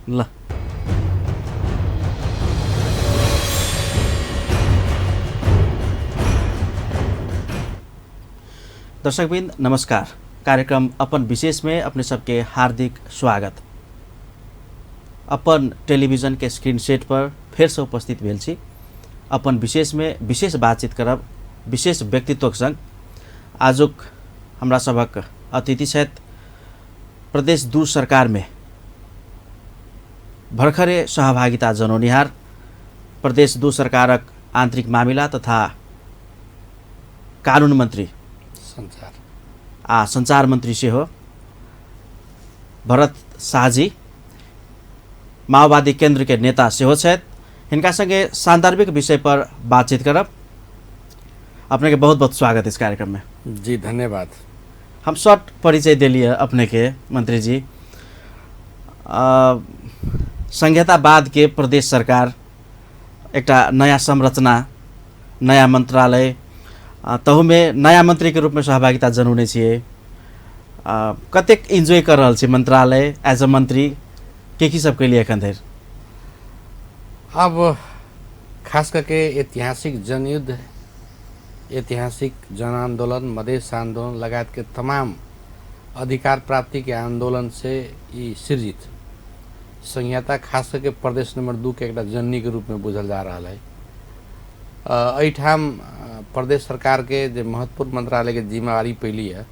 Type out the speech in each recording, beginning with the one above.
ल दर्शकवृन्द नमस्कार। कार्यक्रम अपन विशेष में अपने सबके हार्दिक स्वागत। अपन टेलीविजन के स्क्रीन सेट पर फेर से उपस्थित भेल छी। अपन विशेष में विशेष बातचीत करब विशेष व्यक्तित्वक संग। आजुक हमरा सभक अतिथि छथि प्रदेश 2 सरकार में भर्खरे सहभागिता जनौनिहार प्रदेश 2 सरकारक आंतरिक मामिला तथा कानून मंत्री संचार आ संचार मंत्री सेहो भरत शाहजी, माओवादी केंद्र के नेता सेहो छथि। हिनका संगे सांदर्भिक विषय पर बातचीत करब। अपने के बहुत बहुत स्वागत इस कार्यक्रम में। जी धन्यवाद। हम शॉर्ट परिचय दिलिए अपने के मंत्री जी। संहिता बाद के प्रदेश सरकार एकटा नया संरचना, नया मंत्रालय, तहुमे नया मंत्री के रूप में सहभागिता जनौने छियै। कतेक एन्जॉय कर रहल छी मंत्रालय एज अ मंत्री, के की सब कैलियै एखन धरि? अब खास करके ऐतिहासिक जनयुद्ध, ऐतिहासिक जन आंदोलन, मधेश आंदोलन लगायत के तमाम अधिकार प्राप्ति के आंदोलन से ई सृजित संहिता खास करके प्रदेश नंबर 2 के एकटा जननी के रूप में बुझल जा रहा है। एहिठाम प्रदेश सरकार के जे महत्वपूर्ण मंत्रालय के जिम्मेवारी पैली है,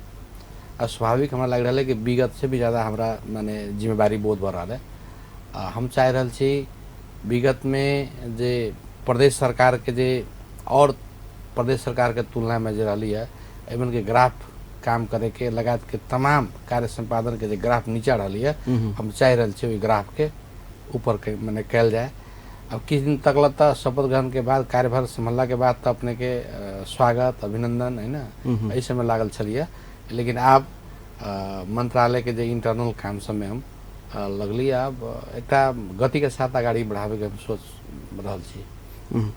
स्वाभाविक हमरा लागि रहल है कि विगत से भी ज़्यादा हमरा माने जिम्मेवारी बोध भऽ रहल है। हम चाहि रहल छी विगत में जे प्रदेश सरकार के जे और प्रदेश सरकार के तुलना में जे रहली है एमन के ग्राफ काम करे के लगायत के तमाम कार्य संपादन के जे ग्राफ नीचा रहली है, हम चाहि रहल छी ओहि ग्राफ के ऊपर के माने कयल जाए। अब किछु दिन तक त शपथ ग्रहण के बाद कार्यभार संभालला के बाद त अपने के स्वागत अभिनंदन है ना एहि समय लागल छलियै, लेकिन आब मंत्रालय के जे इंटरनल काम सब में हम लगली। आब एकटा गति के साथ अगाडि बढ़ावे के हम सोच रहल छी।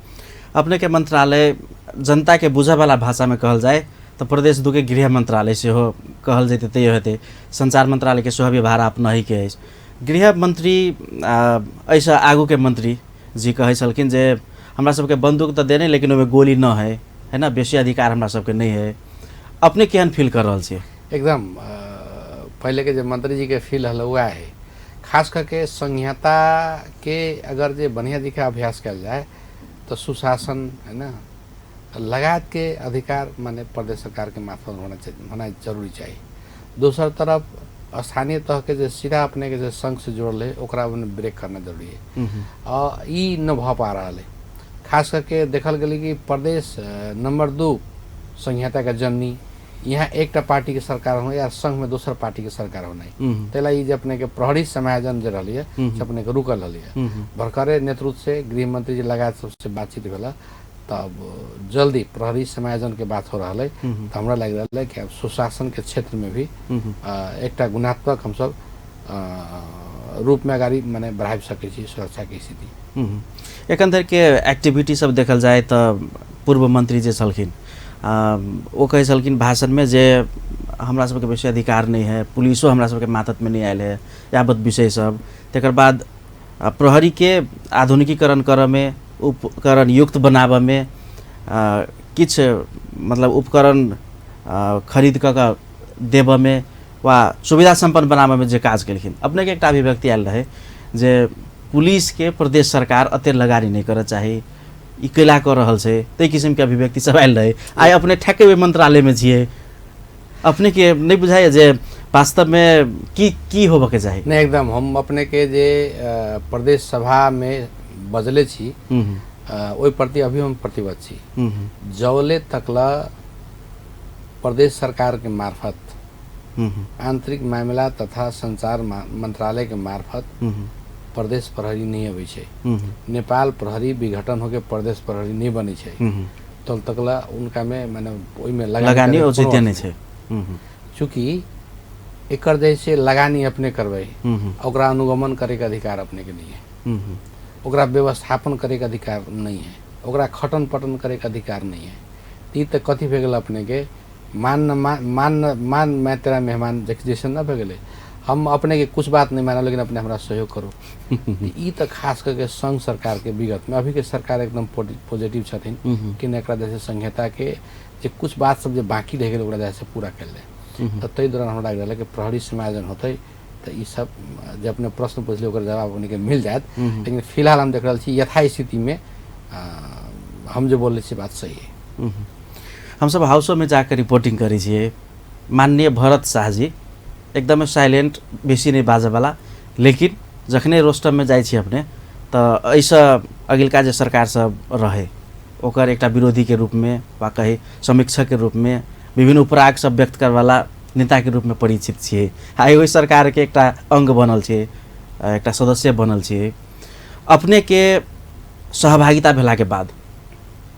अपने के मंत्रालय जनता के बुझे वाला भाषा में कहल जाए तो प्रदेश 2 के गृह मंत्रालय सेहो कहल जैते तैयो हेतै। संचार मंत्रालय के सेहो व्यवहार अपनही के अछि। गृह मंत्री एहिसँ आगू के मंत्री जी कहै छलखिन जे हमरा सबके बंदूक तऽ देने लेकिन ओहिमे गोली न है, है ना, बेसी अधिकार हमरा सबके नहीं है। अपने केहन फील कर रहल छी? एकदम पहले के जे मंत्री जी के फील हल वएह है। खास करके संहिता के अगर जे बढ़िया दिखा अभ्यास कयल जाए तो सुशासन है ना लगायत के अधिकार माने प्रदेश सरकार के मार्फत होना जरूरी चाहिए। दोसर तरफ स्थानीय तह के जे सीधा अपने के जे संघ से जोड़ल है ओकरा ब्रेक करना जरूरी है। ई न भऽ पा रहल है। खास करके देखल गेलै कि प्रदेश नंबर 2 संहिता के जननी यहाँ एकटा पार्टी के सरकार होना या संघ में दोसर पार्टी के सरकार होना, तैला ई जे अपने के प्रहरी समायोजन जे रहली है से अपने के रुकल रहली है। भरकरे नेतृत्व से गृह मंत्री जी लगायत सबसे बातचीत भेला तब जल्दी प्रहरी समायोजन के बात हो रहा है। तो हमरा लागि रहल है कि अब सुशासन के क्षेत्र में भी एकटा गुणात्मक हम सब रूप में अगाडि माने बढ़ाबि सकै छी सुरक्षा के स्थिति। एखन धरि के एक्टिविटी सब देखल जाए तऽ पूर्व मंत्री जे छलखिन ओ कहै छलखिन भाषण में जे हमरा सबके बेसी अधिकार नहीं है, पुलिसो हमरा सबके मातहत में नहीं आयल है यावत विषय सब। तकर बाद प्रहरी के आधुनिकीकरण करऽ में, उपकरण युक्त बनाबऽ में, किछु मतलब उपकरण खरीद कऽ कऽ देबऽ में वा सुविधा सम्पन्न बनाबऽ में जे काज केलखिन। अपने के एकटा अभिव्यक्ति आयल रहै जे पुलिस के प्रदेश सरकार अते लगानी नहीं करऽ चाही, ई कैला कऽ रहल छै, ताहि किसिम के अभिव्यक्ति सब आयल रहै। आइ अपने ठेके ओहि मंत्रालय में छियै, अपने के नहीं बुझाइए जे वास्तव में की की होबऽ के चाही? नहीं एकदम हम अपने के जे प्रदेश सभा में बजले छी ओहि प्रति अभी हम प्रतिबद्ध छी। जौले तकला प्रदेश सरकार के मार्फत आंतरिक मामिला तथा संचार मंत्रालय के मार्फत प्रदेश प्रहरी नहीं अबै छै, नेपाल प्रहरी विघटन होके प्रदेश प्रहरी नहीं बनै छै, तब तकला उनका में माने ओहिमे लगानी औचित्य नहीं छै। चूँकि एकर जैसे लगानी अपने करबै ओकरा अनुगमन करे के अधिकार अपने के नहीं है, ओकरा व्यवस्थापन करे के अधिकार नहीं है, ओकरा खटन पटन करे के अधिकार नहीं है। ई तऽ कथी भए गेल अपने के मान मान मान मैं तेरा मेहमान जैसे न भए गेलै। हम अपने के कुछ बात नहीं मानब लेकिन अपने हमरा सहयोग करू। ई तऽ खास करके संघ सरकार के विगत में, अभी के सरकार एकदम पॉजिटिव छथिन कि एकरा जैसे संहिता के जे कुछ बात सब जे बाकी रह गेल ओकरा जैसे पूरा कयल जाय। तऽ ताहि दौरान हमरा लागि रहल कि प्रहरी समायोजन होतै तऽ ई सब जे अपने प्रश्न पुछलियै ओकर जवाब अपने के मिल जायत। लेकिन फिलहाल हम देख रहल छी यथास्थिति में हम जे बोलले छी बात सही है। हमसब हाउसोमे जाके रिपोर्टिंग करै छियै। माननीय भरत शाहजी एकदमै साइलेंट, बेसी नहि बाजऽवला, लेकिन जखने रोस्टरमे जाइ छी अपने तऽ एहिसँ अगिलका जे सरकार सब रहै ओकर एकटा विरोधीके रूपमे वा कही समीक्षकके रूपमे विभिन्न उपराग सब व्यक्त करवला नेताके रूपमे परिचित छियै। आइ ओहि सरकारके एकटा अङ्ग बनल छियै, एकटा सदस्य बनल छियै। अपनेके सहभागिता भेलाके बाद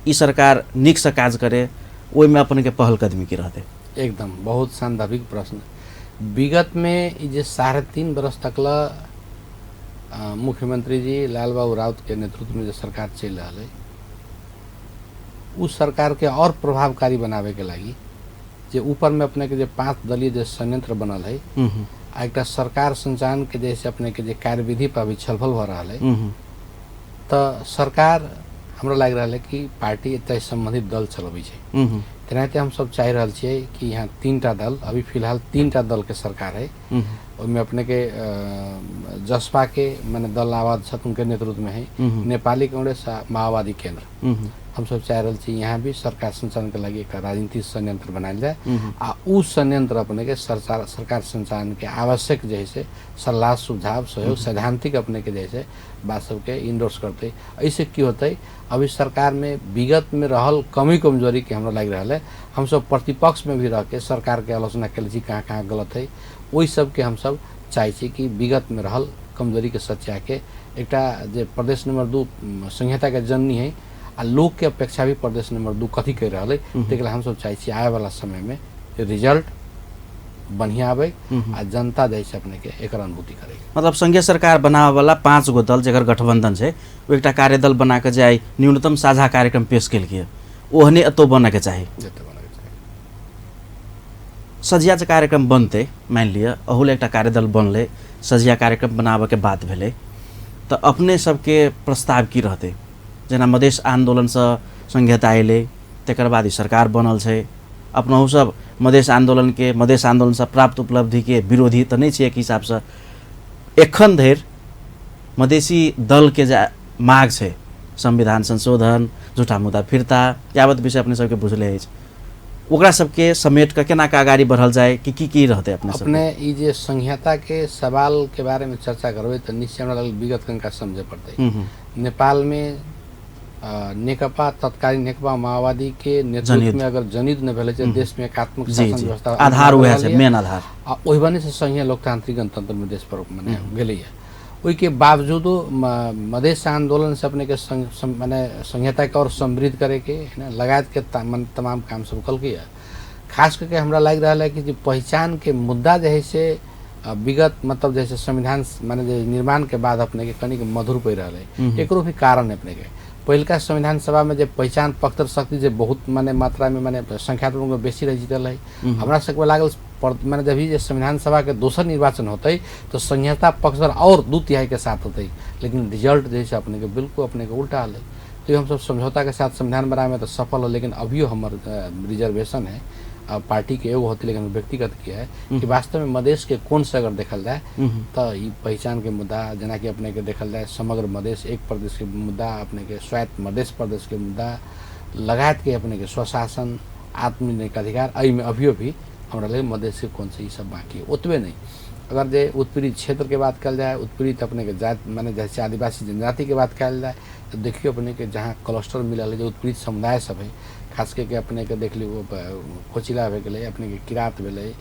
ई सरकार नीकसँ काज करे ओहिमे अपनेके पहल कदमी की रहतै? एकदम बहुत सांदर्भिक प्रश्न। विगत में ई जे 3.5 बरस तक ला मुख्यमंत्री जी लालबाबू राउत के नेतृत्व में जे सरकार चलि रहल है उ सरकार के और प्रभावकारी बनावे के लागी जे ऊपर में अपने के जे 5 दलीय जे संयंत्र बनल है आ एकटा सरकार संचालन के जैसे अपने के जे कार्यविधि पर अभी छलफल भऽ रहल है तऽ सरकार हमरा लागि रहल है कि पार्टी एतय सम्बन्धित दल चलबै छै। तेनाहिते हमसब चाहि रहल छियै कि यहाँ 3टा दल, अभी फिलहाल 3टा दल के सरकार है, ओहिमे अपने के जसपा के माने दल आबाद छथि उनके नेतृत्व में है, नेपाली कांग्रेस आ माओवादी केंद्र। हमसब चाहि रहल छी यहाँ भी सरकार संचालन के लागि एकटा राजनीतिक संयंत्र बनायल जाय आ उ संयंत्र अपने के सरकार संचालन के आवश्यक जे है से सलाह सुझाव सहयोग सैद्धांतिक अपने के जे है से बात सबके इंडोर्स करते। ऐसे की होतै अभी सरकार में विगत में रहल कमी कमजोरी के हमरा लागि रहल है, हमसब प्रतिपक्ष में भी रह के सरकार के आलोचना कयले छी कहाँ कहाँ गलत है, ओहि सबके हमसब चाहै छी कि विगत में रहल कमजोरी के सच्चा के एकटा जे प्रदेश नंबर 2 संहिता के जननी है आ लोक के अपेक्षा भी प्रदेश नंबर 2 कथी कहि रहल है, ताहिके लेल हमसब चाहै छी आबे वाला समय में रिजल्ट बढ़िया आबै आ जनता जे छै अपने के एकर अनुभूति करे। मतलब संघीय सरकार बनावे वाला 5 गो दल जकर गठबंधन छै ओ एकटा कार्यदल बना के जे न्यूनतम साझा कार्यक्रम पेश केलकै ओहने एतौ बनऽ के चाही। सझिया जे कार्यक्रम बनतै मानि लिअ अहू लए एकटा कार्यदल बनलै, सझिया कार्यक्रम बनाबऽ के बात भेलै तऽ अपने सबके प्रस्ताव की रहतै? जेना मधेश आन्दोलनसँ संघीयता अयलै तकर बाद ई सरकार बनल छै, अपनहु सब मधेश आन्दोलन के मधेश आन्दोलनसँ प्राप्त उपलब्धिके विरोधी तऽ नहि छै एक हिसाबसँ। एखन धरि मधेसी दलके जे माग छै संविधान संशोधन, झूठा मुद्दा फिर्ता यावत विषय अपने सबके बुझले अछि, ओकरा सबके समेट कऽ केना कऽ अगाडि बढ़ल जाय कि की की रहतै अपने सबके? अपने ई जे संहिता के सवाल के बारे में चर्चा करबै तऽ निश्चय हमरा लगल विगत कनिका समझे पड़तै। नेपाल में नेकपा तत्कालीन नेकपा माओवादी के नेतृत्व में अगर जनयुद्ध नहि भेलै तऽ देश में एकात्मक शासन व्यवस्था आधार वएह छै, मेन आधार। आ ओहि बने से संघीय लोकतांत्रिक गणतंत्र में देश पर मने गेलैया। ओहिके बावजूदो मधेश आंदोलन से अपने के माने संहिता के और समृद्ध करे के है ना लगायत के तमाम काम सब कलकैया। खास करके हमरा लागि रहल है कि जे पहचान के मुद्दा जे है से विगत मतलब जैसे संविधान माने जे निर्माण के बाद अपने के कनिक मधुर पड़ि रहल है, एकरो भी कारण है अपने के पहिलका संविधान सभा में जे पहचान पक्तर शक्ति जे बहुत माने मात्रा में माने संख्यात्मक में बेसी रह जीतल है। हमरा सबके लागल माने जब भी जे संविधान सभा के दोसर निर्वाचन होतै तो संहिता पक्षधर और 2/3 के साथ होतै, लेकिन रिजल्ट जे है अपने के बिल्कुल अपने के उल्टा हलै। तो हमसब समझौता के साथ संविधान बनावे में तो सफल हो, लेकिन अभियो हमर रिजर्वेशन है पार्टी के एगो होती लेकिन व्यक्तिगत के है कि वास्तव में मधेश के कोण से अगर देखल जाए तो ई पहचान के मुद्दा जेनाकि अपने के देखल जाए समग्र मधेश एक प्रदेश के मुद्दा, अपने के स्वायत्त मधेश प्रदेश के मुद्दा लगायत के अपने के स्वशासन आत्मनिर्णय के अधिकार एहिमे अभियो भी हमरा लगे मधेश के कोण से ई सब बाकी है। ओतबे नहीं अगर जे उत्पीड़ित क्षेत्र के बात कल जाए, उत्पीड़ित अपने के जात माने जैसे आदिवासी जनजाति के बात कल जाए तो देखियो अपने के जहाँ क्लस्टर मिलल है जो उत्पीड़ित समुदाय सब है, खास करके अपने के देख लियौ कोचिला भए गेलै, अपने के किरात भेलै,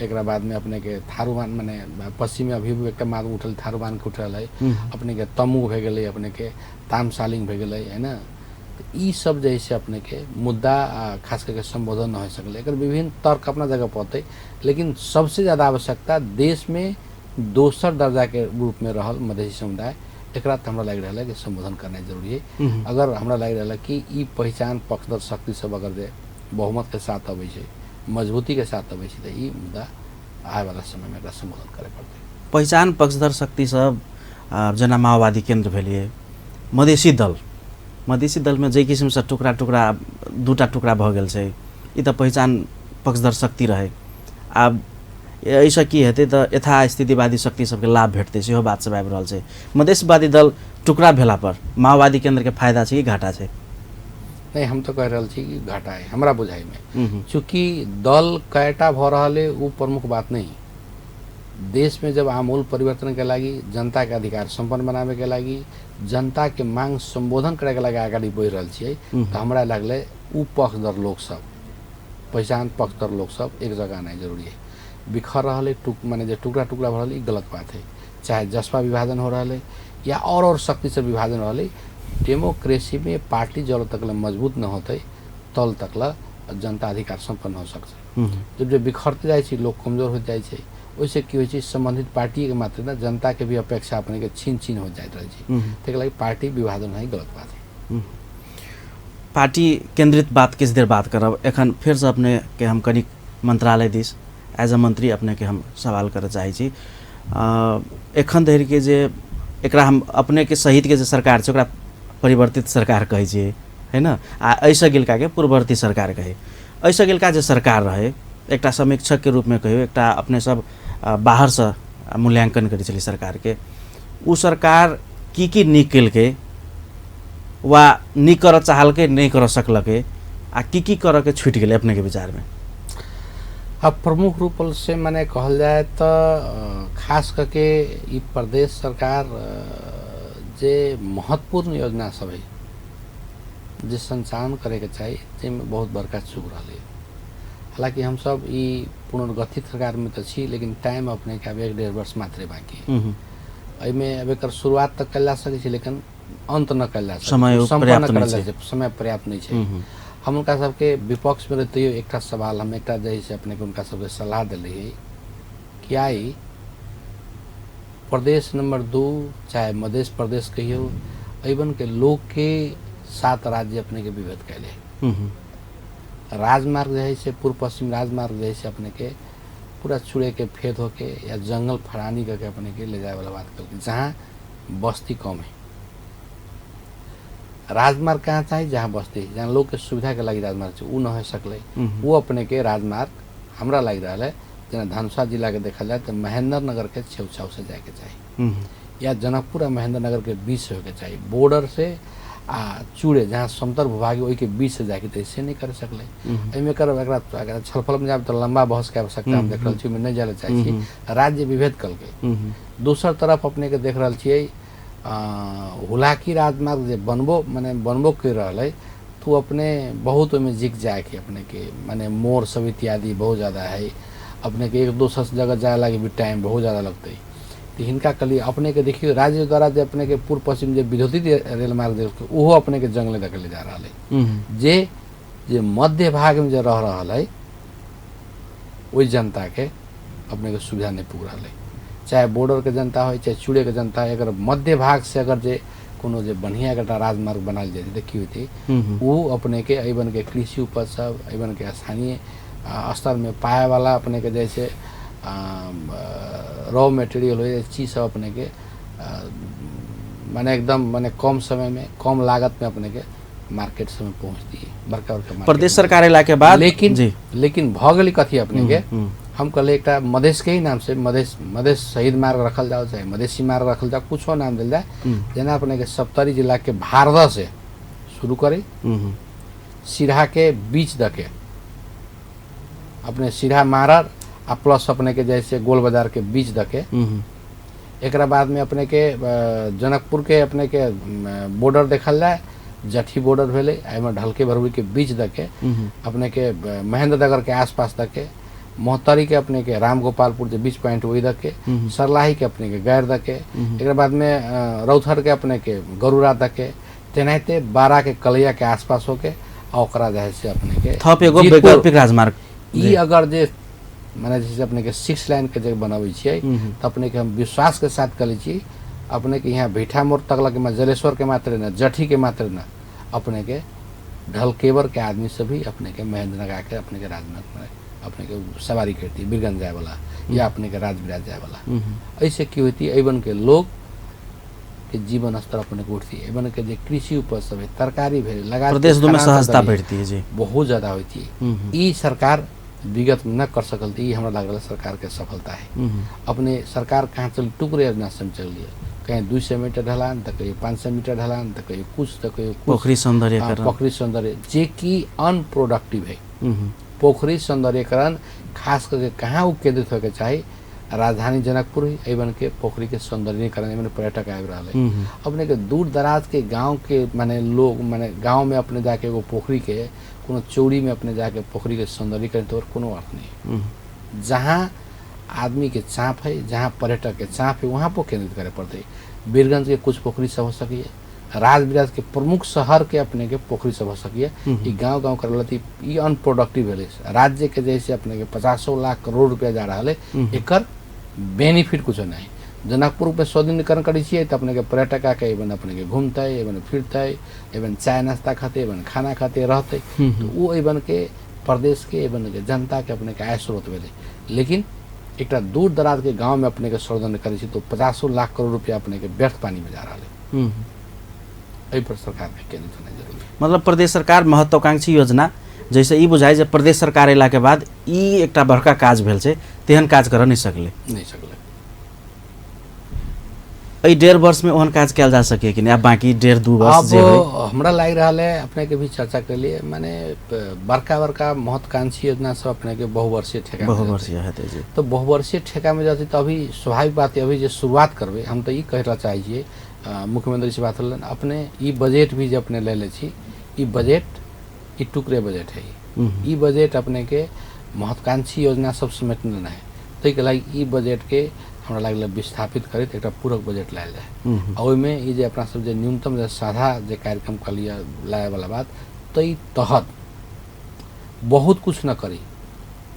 एकरा बादमे अपने के थारूवान माने पश्चिममे अभी भी एकटा मांग उठल थारूवान के उठल है, अपने के तमु भए गेलै, अपने के तामसालिंग भए गेलै है ना। ई सब जे है से अपने के मुद्दा खास करके संबोधन न हो सकलै। एकर विभिन्न तर्क अपना जगह पर होतै, लेकिन सबसे ज़्यादा आवश्यकता देश में दोसर दर्जा के रूप में रहल मधेसी समुदाय, एकरा तऽ हमरा लागि रहल है कि संबोधन करनाइ जरूरी है। अगर हमरा लागि रहल है कि ई पहचान पक्षधर शक्ति सब अगर जे बहुमत के साथ अबै छै, मजबूती के साथ अबै छै, तऽ ई मुद्दा आएवाला समयमे एकरा सम्बोधन करे पड़तै। पहिचान पक्षधर शक्ति सब जेना माओवादी केन्द्र भेलियै, मधेसी दल, मधेसी दलमे जाहि किसिमसँ टुकड़ा टुकड़ा दूटा टुकड़ा भऽ गेल छै, ई तऽ पहिचान पक्षधर शक्ति रहै। आब एहिसँ की हेतै तऽ यथास्थितिवादी शक्ति सबके लाभ भेटतै, सेहो बात सब आबि रहल छै। मधेशवादी दल टुकड़ा भेला पर माओवादी केन्द्रके फायदा छै कि घाटा छै? नहि, हम तऽ कहि रहल छी कि घाटा है हमरा बुझाइमे। चूँकि दल कएटा भऽ रहल है ओ प्रमुख बात नहीं। देश में जब आमूल परिवर्तन के लागि, जनता के अधिकार सम्पन्न बनावे के लागि, जनता के मांग संबोधन करे के लागि अगाडि बढ़ि रहल छियै, तऽ हमरा लागलै उ पक्षधर लोक सब, पहिचान पक्षधर लोक सब एक जगह आनाइ जरूरी है। बिखर रहल है, टुक माने जे टुकड़ा टुकड़ा भऽ रहल है, ई गलत बात है। चाहे जसपा विभाजन हो रहल है या और शक्ति से विभाजन रहल है, डेमोक्रेसी में पार्टी जब तक ले मजबूत न होतै तल तक ला जनता अधिकार सम्पन्न हो सकतै। जब जब बिखरते जाइ छै, लोक कमजोर होइत जाइ छै, ओहिसँ की होइ छै, सम्बन्धित पार्टीके मात्र न जनताके भी अपेक्षा अपनेके छीन छीन हो जाइत रहै छै। ताहिके लागि पार्टी विभाजन है गलत बात है। पार्टी केन्द्रित बात किछु देर बात करब, एखन फेरसँ अपनेके हम कनिक मंत्रालय दिस एज अ मंत्री अपनेके हम सवाल करऽ चाहै छी। एखन धरिके जे एकरा हम अपनेके सहितके जे सरकार छै ओकरा परिवर्तित सरकार कहै छियै, है न, आ एहिसँ गिलकाके पूर्ववर्ती सरकार कहै। एहिसँ गिलका जे सरकार रहै, एकटा समीक्षकके रूपमे कहियौ, एकटा अपने सब बाहरसँ मूल्याङ्कन करै छलियै सरकारके, ओ सरकार की की नीक केलकै वा नीक करऽ चाहलकै नहि करऽ सकलकै, आ की की करऽके छुटि गेलै अपनेके विचारमे? अब प्रमुख रूप से माने कहल जाए तऽ खास करके ई प्रदेश सरकार जे महत्वपूर्ण योजना सब है जे संचालन करैके चाही ताहिमे बहुत बड़का चूक रहलै। हालाँकि हमसब ई पुनर्गठित सरकारमे तऽ छी, लेकिन टाइम अपनेके आब 1-1.5 वर्ष मात्रे बाँकी है। एहिमे अब एकर शुरुआत तऽ कयल जा सकै छै, लेकिन अन्त न कयल जा सकै, समय सम्पन्न पर्याप्त नहि करल जा छै। सकै, समय पर्याप्त नहि छै। हम हुनका सबके विपक्षमे रहितैयो एकटा सवाल हम एकटा जे है से अपनेके हुनका सबके सलाह देले रहियै कि आइ प्रदेश नंबर 2 चाहे मध्य प्रदेश कहियौ, एहिबनके लोकके 7 राज्य अपनेके विभेद कैले। राजमार्ग जे है से पूर्व पश्चिम राजमार्ग जे है से अपनेके पूरा चूड़े के फेद होके या जंगल फड़ानी करके अपनेके ले जाए वाला बात करके, जहाँ बस्ती कम है राजमार्ग कहाँ चाही, जहाँ बस्ती है, जहाँ लोग के सुविधा के लागि राजमार्ग छै, उ न हो सकलै। वो अपने के राजमार्ग हमरा लागि रहल है जेना धनुषा जिला के देखल जाए तो महेंद्र नगर के छेउछाउ से जाए के चाही या जनकपुर आ महेंद्र नगर के बीच से होके चाही, बॉर्डर से आ चूड़े जहाँ समतर भूभाग ओहि के बीच से जाके, तो ऐसे नहीं कर सकलै। एहिमे कर एकरा छलफल में जाब तो लंबा बहस के आवश्यकता हम देख रहल छी, ओहिमे नहि जाय लए चाहै छी। राज्य विभेद कलकै। दोसर तरफ अपने के देख रहल छियै हुलाकी राजमार्ग जे बनबो माने बनबो कर रहल है तो अपने बहुत ओहिमे जिक जाए के अपने के माने मोड़ सब इत्यादि बहुत ज़्यादा है, अपने के एक दोसर जगह जाए लागी भी टाइम बहुत ज़्यादा लगतै। तो हिनका कहलिए अपने के देखियो राज्य द्वारा जे अपने के पूर्व पश्चिम जे विद्युतीय रेल मार्ग देलकै ओहो अपने के जंगले धकेले जा रहल है। जे जे मध्य भाग में जे रह रहल है ओहि जनता के अपने के सुविधा नहीं पुग रहल है, चाहे बॉर्डर के जनता हो चाहे चूड़े के जनता हो। अगर मध्य भाग से अगर जे कोनो जे बढ़िया एकटा राजमार्ग बनायल जाए तऽ की होतै, ओ अपने के एहिबन के कृषि उपज सब एहिबन के स्थानीय स्तर में पाए वाला अपने के जैसे रॉ मटेरियल हो चीज सब अपने के माने एकदम माने कम समय में कम लागत में अपने के मार्केट सब में पहुँच दिए बड़का बड़का मार्केट प्रदेश में। सरकार अयला के बाद लेकिन जी लेकिन भऽ गेलै कथी अपने के, हम कहले एकटा मधेश के ही नाम से मधेश मधेश शहीद मार्ग रखल जाओ चाहे मधेसी मार्ग रखल जाओ, कुछो नाम दिल जाए, जेना अपने के सप्तरी जिला के भारदा से शुरू करी सिरहा के बीच दके अपने सिरहा मारर आ प्लस अपने के जैसे गोल बाजार के बीच दके, एकरा बाद में अपने के जनकपुर के अपने के बॉर्डर देखल जाए, जठी बॉर्डर भेलै, एहिमे ढलके भरबी के बीच दके अपने के महेंद्र नगर के आसपास दके, मोहतरी के अपने के रामगोपालपुर जे बीच पॉइंट वही दके, सरलाही के अपने के गैर दके, एकरा बाद में रौथर के अपने के गरुड़ा दके, तेनाहिते बारा के कलैया के आसपास होके आ ओकरा जे है से अपने के थप एगो वैकल्पिक राजमार्ग। ई अगर जे माने जैसे अपने के 6 लाइन के जे बनाबै छियै तऽ अपने के हम विश्वास के साथ कहै छी अपने के यहाँ भीठा मोड़ तक लगे जलेश्वर के मात्र न जठी के मात्र न अपने के ढलकेवर के आदमी से भी अपने के महेंद्र नगर के अपने के राजमार्ग में अपने के सवारी करती बीरगंज जाए वाला या अपने के राजविराज जाए वाला। ऐसे की होती एवन के लोग के जीवन स्तर अपने के उठती, एवन के जे कृषि उपज सब है, तरकारी भेल लगा प्रदेश दू में सहजता बढ़ती है जी, बहुत ज्यादा होती है। ई सरकार विगत में न कर सकल थी, ई हमरा लागल सरकार के सफलता है। अपने सरकार कहाँ चल टुकड़े योजना से चल लिया, कहीं 200 मीटर ढलान तो कहीं 500 मीटर ढलान तो कहीं कुछ तो कहीं पोखरी सौंदर्यकरण, पोखरी सौंदर्य जे कि अनप्रोडक्टिव है। पोखरी सौंदर्यकरण खास करके कहाँ वो केंद्रित होके चाही, राजधानी जनकपुर ही एवन के पोखरी के सौंदर्यीकरण में पर्यटक आबि रहा है। अपने के दूर दराज के गांव के माने लोग माने गांव में अपने जाके एगो पोखरी के कोनो चौड़ी में अपने जाके पोखरी के सौंदर्यीकरण तो कोनो अर्थ नहीं। जहाँ आदमी के चाप है, जहाँ पर्यटक के चाप है, वहाँ पर केंद्रित करे पड़ते। बीरगंज के कुछ पोखरी सब हो सकी है, राजविराज के प्रमुख शहर के अपने के पोखरी सब हो सकी है। ये गाँव गाँव कर रहा ये अनप्रोडक्टिव भेलै। राज्य के जैसे अपने के 50 लाख करोड़ रुपया जा रहा है, एकर बेनिफिट कुछ नहीं। जनकपुर पे सौंदर्यीकरण करै छियै तऽ अपने के पर्यटक आके एवन अपने के घूमतै, एवन फिरतै, एवन चाय नाश्ता खाते, एवन खाना खाते रहतै, तो वो एवन के प्रदेश के एवन के जनता के अपने के आय स्रोत भेलै। लेकिन एकटा दूर दराज के गाँव में अपने के सौंदर्य करै छी तो 50 लाख करोड़ रुपया अपने के व्यर्थ पानी में जा रहा है। एहि पर सरकार के केंद्रित होना जरूरी। मतलब प्रदेश सरकार महत्वाकांक्षी योजना जैसे ई बुझाइ जे प्रदेश सरकार अयला के बाद ई एकटा बड़का काज भेल छै, तेहन काज करऽ नहि सकलै, नहि सकलै। एहि 1.5 वर्ष में ओहन काज कयल जा सके कि नहीं? अब बाकी 1.5-2 वर्ष जे होय। हमरा लागि रहल है अपने के भी चर्चा कलिए, माने बड़का बड़का महत्वाकांक्षी योजना सब अपने के बहुवर्षीय ठेका, बहुवर्षीय हेतै जी। तो बहुवर्षीय ठेका में जाते तो अभी स्वाभाविक बात है, अभी जे शुरुआत करबै हम तो ई कहि रहल चाहै छियै मुख्यमंत्री से बात होलन अपने ई बजट भी जे अपने ले ले छी, ई बजट ई टुकड़े बजट है, ई बजट अपने के महत्वाकांक्षी योजना सब समेटने नहीं है, ताहिके लागि ई बजट के हमरा लागल विस्थापित करैत एकटा पूरक बजट लायल जाय। आ ओहिमे ई जे अपना सब जे न्यूनतम जे साझा जे कार्यक्रम कहलियै लाए वाला बात, ताहि तहत बहुत कुछ न करी,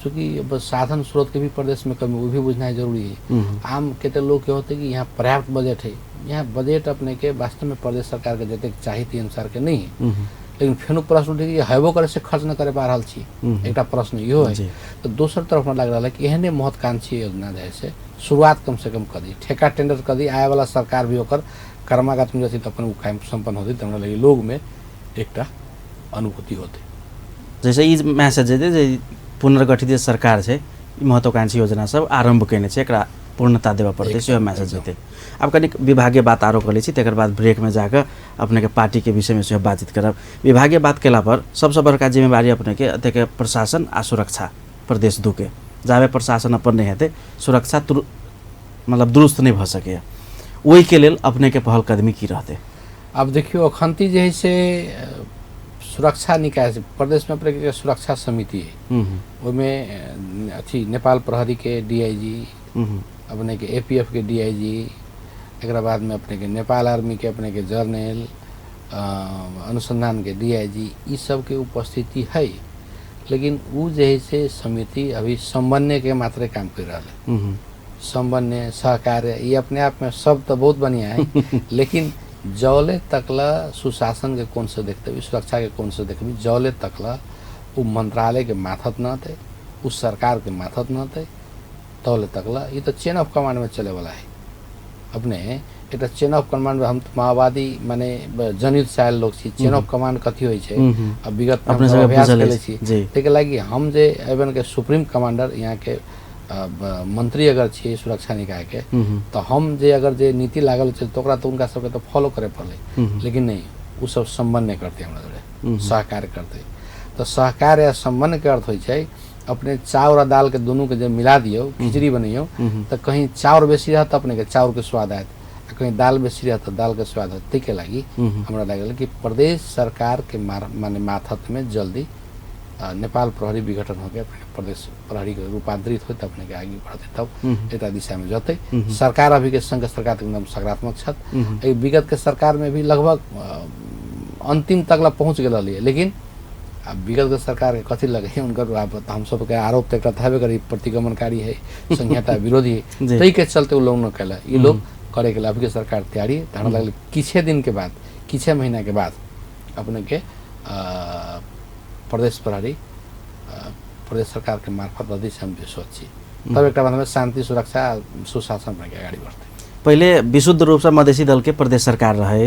चूँकि बस साधन स्रोत के भी प्रदेश में कमी वो भी बुझनाइ जरूरी है। आम कते लोग के होते कि यहाँ पर्याप्त बजट है, यहाँ बजट अपने के वास्तव में प्रदेश सरकार के जतेक चाही ती अनुसार के नहीं है। लेकिन फेनो प्रश्न उठे कि हेबो करे से खर्च न करे पा रहल छी, एकटा प्रश्न इहो है। तो दोसर तरफ हमरा लागि रहल है कि एहने महत्वाकांक्षी योजना जे से शुरुआत कम से कम कर दी, ठेका टेंडर कर दी, आए वाला सरकार भी ओकर कर्मागत में जैसे अपन काम संपन्न होते, तो हमरा लगे लोग में एकटा अनुभूति होते। जैसे ई मैसेज जे पुनर्गठित जे सरकार छै ई महत्वाकांक्षी योजना सब आरम्भ कयने छै, एकरा पूर्णता देबऽ पड़तै, सेहो मैसेज जेतै। आब कनिक विभागीय बात आरो कऽ लै छी, तकर बाद ब्रेकमे जाकऽ अपनेके पार्टीके विषयमे सेहो बातचीत करब। विभागीय बात कयला पर सबसँ बड़का जिम्मेवारी अपनेके एतऽके प्रशासन आ सुरक्षा प्रदेश 2 के, जाबे प्रशासन अपन नहि हेतै सुरक्षा मतलब दुरुस्त नहि भऽ सकैए, ओहिके लेल अपनेके पहल कदमी की रहतै? आब देखियौ अखनती जे है से सुरक्षा निकाय प्रदेशमे अपनेके सुरक्षा समिति है, ओहिमे अथी नेपाल प्रहरी के डीआईजी, अपने के एपीएफ के डीआईजी, एकरा बाद में अपने के नेपाल आर्मी के अपने के जर्नल, अनुसंधान के डीआईजी, ई सब के उपस्थिति है। लेकिन उ जे है से समिति अभी समन्वय के मात्रे काम कर रहा है। समन्वय सहकार्य ये अपने आप में सब तो बहुत बढ़िया है, लेकिन जौले तकला सुशासन के कोण से देखते भी, सुरक्षा के कोण से देखबी, जौले तकला उ मंत्रालय के माथत न होते, उ सरकार के माथत न होते, तौले तकला ये तो चेन ऑफ कमांड में चले वाला है। अपने एक चेन ऑफ कमांड में हम माओवादी माने जनयुद्ध से आयल लोग छी, चेन ऑफ कमांड कथी होइ छै अब विगत में हम अभ्यास केले छी, ताहिके लागि हम जे एवन के सुप्रीम कमांडर यहाँ के मंत्री अगर छी सुरक्षा निकाय के, तो हम जे अगर जे नीति लागल छै तो ओकरा तो उनका सबके तो फॉलो करे पड़लै, लेकिन नहीं उ सब समन्वय करते, हमरा जोड़े सहकार्य करते। तो सहकार्य या समन्वय के अर्थ होइ छै अपने चाउर आ दाल के दुनू के जब मिला दियौ खिचड़ी बनैयौ तो कहीं चाउर बेसी रहत अपने के चाउर के स्वाद आयत, आ कहीं दाल बेसी रहत तो दाल के स्वाद आयत। ताहिके लागि हमरा लागल कि प्रदेश सरकार के माने माथत में जल्दी नेपाल प्रहरी विघटन होके अपने प्रदेश प्रहरी के रूपांतरित होते अपने के आगे बढ़ते, तब एकटा दिशा में जतै। सरकार अभी के संघ सरकार एकदम सकारात्मक छथि, एहि विगत के सरकार में भी लगभग अंतिम तक ला पहुँच गेल रहलियै, लेकिन अब विगत के सरकार के कथी लगे उनकर आब हम सबके आरोप तो एकटा हेबे करी, प्रतिगमनकारी है, संहिता विरोधी है, ताहि के चलते उ लोग न कैला, ई लोग करे के अभी के सरकार तैयारी है। हमरा लगल किछे दिन के बाद, किछे महीना के बाद अपने के प्रदेश प्रहरी प्रदेश सरकारके मार्फत दऽ से हम विश्वस्त छी। तब एकटा बात शान्ति, सुरक्षा, सुशासन अपने अगाडि बढ़तै। पहिले विशुद्ध रूपसँ मधेसी दलके प्रदेश सरकार रहे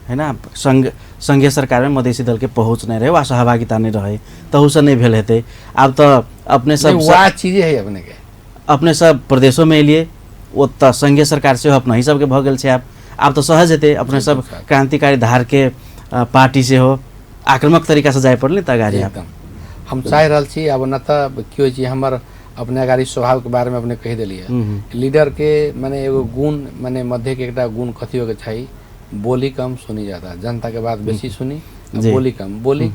है ना, संघीय सरकारमे मधेसी दलके पहुँच नहि रहै वा सहभागिता नहि रहै, तहूसँ नहि भेल हेतै। आब तऽ अपने सब वएह चीजे है अपने के, अपने सब प्रदेशोमे एलियै, ओतऽ संघीय सरकार सेहो अपना ही सबके भऽ गेल छै। आब तऽ सहज हेतै, अपने सब क्रांतिकारी धारके पार्टी सेहो आक्रामक तरीकासँ जाय पड़लै तऽ अगाडि। एकदम हम चाहि रहल छी। आब न तऽ की होइ छै, हमर अपने अगाडि स्वभावके बारेमे अपने कहि देलियै। लीडरके मने एगो गुण, मने मध्यके एकटा गुण कथी होके चाही, बोली कम सुनी ज्यादा, जनताके बात बेसी सुनी, बोली कम बोली,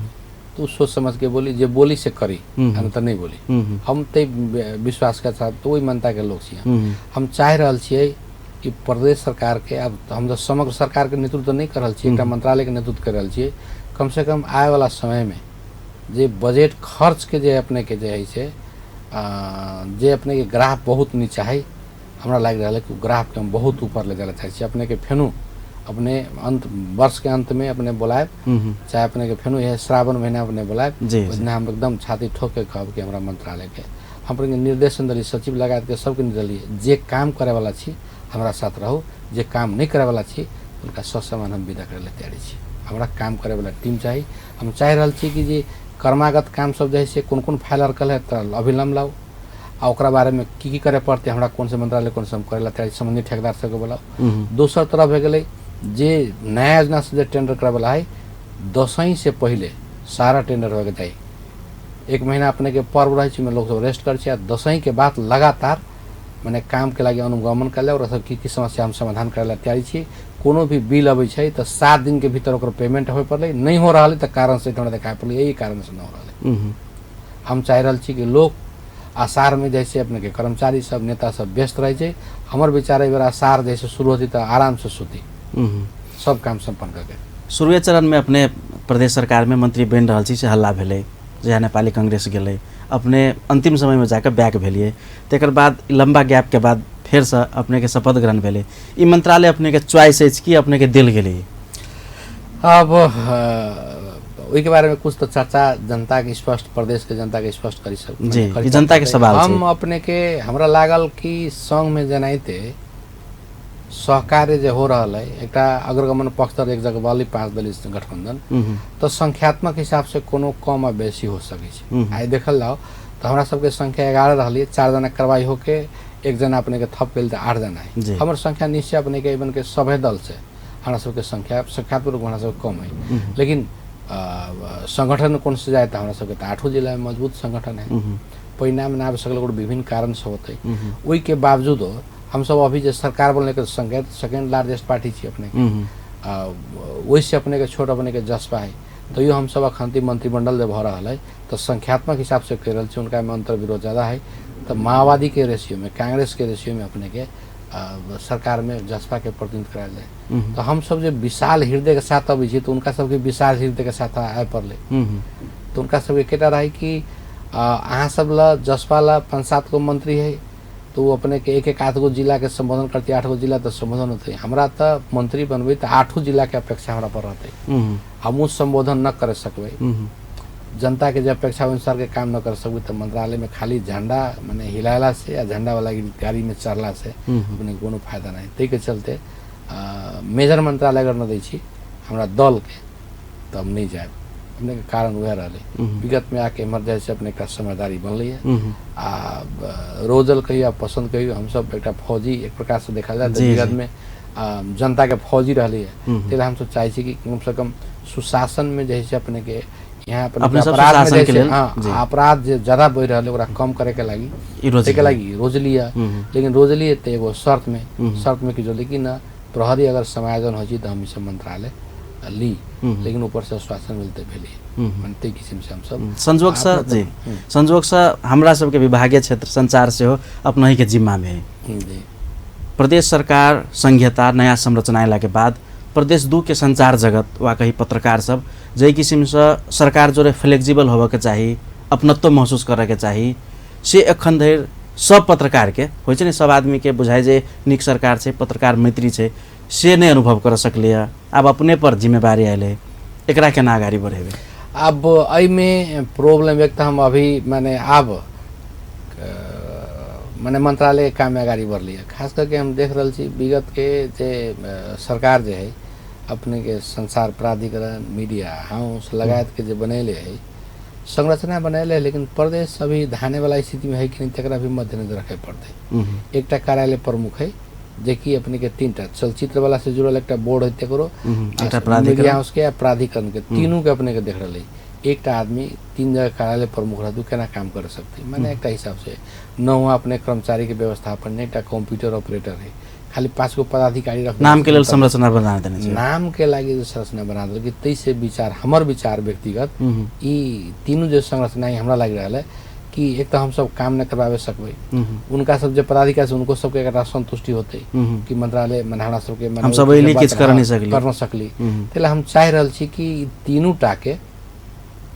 तू सोच समझ के बोली, जे बोली से करी, हम तऽ नहि बोली। हम तै विश्वास के साथ ओहि मान्यताके लोक छी। हम चाहि रहल छियै कि प्रदेश सरकारके, आब हम तऽ समग्र सरकारके नेतृत्व नहि कर रहल छियै, एकटा मंत्रालयके नेतृत्व कर रहल छियै, कम से कम आय वाला समयमे जे बजट खर्चके जे अपनेके जे हइ से जे अपनेके ग्राफ बहुत नीचा है, हमरा लागि रहल है कि ग्राफके हम बहुत ऊपर ले जाय चाहै छी। अपनेके फेनु अपने अंत वर्ष के अंत में अपने बोलायब, चाहे अपने के फेनु यह श्रावण महीना अपने बोलायब, ओहि दिना हम एकदम छाती ठोक के कहब कि हमरा मंत्रालय के हम अपने निर्देशन देली, सचिव लगा के सबके देलियै, जे काम करे वाला छी हमरा साथ रहू, जे काम नहीं करे वाला छी उनका ससम्मान हम विदा करे ला तैयारी छी। हमरा काम करे वाला टीम चाही। हम चाहि रहल छी कि जे कर्मागत काम सब जे है से कोन कोन फाइल अड़कल है तऽ अभिलम्ब लाउ, आ ओकरा बारेमे की की करे पड़तै, हमरा कोन से मंत्रालय कोन से हम करे ला तैयारी, संबंधित ठेकेदार सबके बोलाउ। दोसर तरफ भए गेलै जे नया योजना से जे टेंडर करे वाला है, दसैँ से पहिले सारा टेंडर होके चाही। एक महीना अपने के पर्व रहै छै, ओहिमे लोक सब रेस्ट करै छै, आ दसैँ के बाद लगातार मने काम के लागि अनुगमन कयल जाय, ओकरा सब की की समस्या हम समाधान करे ला तैयारी छी। कोनो भी बिल अबै छै तऽ 7 दिन के भीतर ओकर पेमेंट होय पड़लै, नहि हो रहल है तऽ कारण सहित हमरा देखाय पड़लै, यही कारण से नहि हो रहल है। हम चाहि रहल छी कि लोक आषाढ़मे जैसे अपने के कर्मचारी सब नेता सब व्यस्त रहै छै, हमर विचार एहि बेर आषाढ़ जैसे शुरू होती तऽ आराम से सुती, सब काम सम्पन्न करके। शुरुए चरणमे अपने प्रदेश सरकारमे मंत्री बनि रहल छी से हल्ला भेलै, जहिया नेपाली कांग्रेस गेलै, अपने अंतिम समयमे जाकऽ बैक भेलियै, तकर बाद लम्बा गैपके बाद फेरसँ अपनेके शपथ ग्रहण भेलै। ई मंत्रालय अपनेके चॉइस अछि कि अपनेके देल गेलै? अब ओहिके बारेमे कुछ तऽ चर्चा जनताके स्पष्ट, प्रदेशके जनताके स्पष्ट करी सक जी, ई जनताके सवाल छै। हम अपने के हमरा लागल कि संघमे जेनाहिते सहकार्य जे हो रहल है, एकटा अग्रगमन पक्ष तर एक जगह वाली 5 दलीय गठबंधन, तऽ संख्यात्मक हिसाब से कोनो कम आ बेसी हो सकै छै। आइ देखल जाओ तऽ हमरा सबके संख्या 11 रहलियै, 4 जना कार्रवाई होके 1 जना अपने के थप गेल तऽ 8 जना है। हमर संख्या निश्चय अपने के इवन के सभे दल से हमरा सबके संख्या संख्यात्मक रूप हमरा सबके कम है, लेकिन संगठन कोन से जाए तऽ हमरा सबके तऽ 8 जिला में मजबूत संगठन है। परिणाम ना आबि सकल ओकर विभिन्न कारण सब होतै, ओहिके बावजूदो हमसब अभी जे सरकार बनलै के सेकेंड लार्जेस्ट पार्टी छी अपने, ओहिसँ अपने के छोट अपने के जसपा है, तैयो हमसब अखन मंत्रिमंडल जे भऽ रहल है तऽ संख्यात्मक हिसाब से कहि रहल छी, उनका में अंतर्विरोध ज्यादा है, तऽ माओवादी के रेशियो में कांग्रेस के रेशियो में अपने के सरकार में जसपा के प्रतिनिधित्व करायल जाए। तऽ हमसब जे विशाल हृदय के साथ अबै छी तऽ उनका सबके विशाल हृदय के साथ आबय पड़लै। तऽ उनका सबके एकेटा रहै कि अहाँ सब ला जसपा ला 5-7 गो मंत्री है तो वो अपने के एक 1-8 गो जिला के संबोधन करती, 8 गो जिला तऽ संबोधन होते, हमरा तऽ मंत्री बनबै तऽ 8 जिला के अपेक्षा हमरा पर रहतै, हम उ संबोधन न कर सकबै, जनता के जे अपेक्षा अनुसार के काम न कर सकबै तऽ मंत्रालय में खाली झंडा मने हिलाला से या झंडा वाला गाड़ी में चढ़ला से अपने कोनो फायदा नहीं। ताहि के चलते मेजर मंत्रालय अगर न दै छी हमरा दल के तऽ हम नहीं जायब, अपने के कारण वएह रहलै। विगत में आके एम्हर जाइ से अपने एकटा समझदारी बनलै है, आ रोजल कहियो आ पसंद कहियो, हमसब एकटा फौजी एक प्रकार से देखल जाए तऽ विगत में जनता के फौजी रहलै है, ताहि हमसब चाहै छी कि कम से कम सुशासन में जे है अपने के यहाँ अपने अपराध में जैसे हाँ अपराध जे ज्यादा बढ़ि रहल है ओकरा कम करे के लागि ताहिके लागि रोजली है, लेकिन रोजली तऽ एगो शर्त में, शर्त में की जोली कि न प्रहरी अगर समायोजन होइ छै तऽ हम ई सब मंत्रालय ली, लेकिन ऊपर से आश्वासन मिलते भेलै ताहि किसिम से हमसब संजोगसँ जी संजोगसँ हमरा सबके विभागीय क्षेत्र संचार सेहो अपनही के जिम्मा में है। जी प्रदेश सरकार संघीयता नया संरचना अयला के बाद प्रदेश 2 के संचार जगत वा कही पत्रकार सब जाहि किसिमसँ सरकार जोड़े फ्लेक्सिबल होबऽके चाही, अपनत्व महसूस करऽके चाही, से एखन धरि सब पत्रकारके होइ छै ने, सब आदमीके बुझाइ जे नीक सरकार छै, पत्रकार मैत्री छै, से नहि अनुभव कर सकलै। आब अपने पर जिम्मेवारी आयल है, एकरा केना अगाडि बढ़ेबै? आब एहिमे प्रॉब्लम एक तऽ हम अभी माने आब माने मंत्रालय के काम अगाडि बढ़लियै। खास करके हम देख रहल छी विगत के जे सरकार जे है अपने के संचार प्राधिकरण, मीडिया हाउस लगायत के जे बनैले है, संरचना बनैले है, लेकिन प्रदेश अभी धाने वाला स्थिति में है कि नहीं तकरा भी मद्देनजर रखे पड़तै। एकटा कार्यालय प्रमुख है जेकि अपने के तीनटा चलचित्र वाला से जुड़ल एकटा बोर्ड है तकरो, एकटा प्राधिकरण, मीडिया हाउस के आ प्राधिकरण के तीनू के अपने के देख रहल है। एकटा आदमी तीन जगह कार्यालय प्रमुख रहतै केना काम कर सकतै? माने एकटा हिसाब से न वहाँ अपने कर्मचारी के व्यवस्थापन, नहीं एकटा कंप्यूटर ऑपरेटर है, खाली 5 गो पदाधिकारी रख नाम के लेल संरचना बना देने छै, नाम के लागि जे संरचना बना देलकै। तै से विचार हमर विचार व्यक्तिगत ई तीनू जे संरचना है हमरा लागि रहल है कि एक तऽ हमसब काम नहि करबाबे सकबै, उनका सब जे पदाधिकारी छै उनको सबके एकटा संतुष्टि होतै कि मंत्रालय माने हमरा सबके हमसब एहि किछु कर नहि सकली, कर न सकली। ताहि लए हम चाहि रहल छी कि तीनू टा के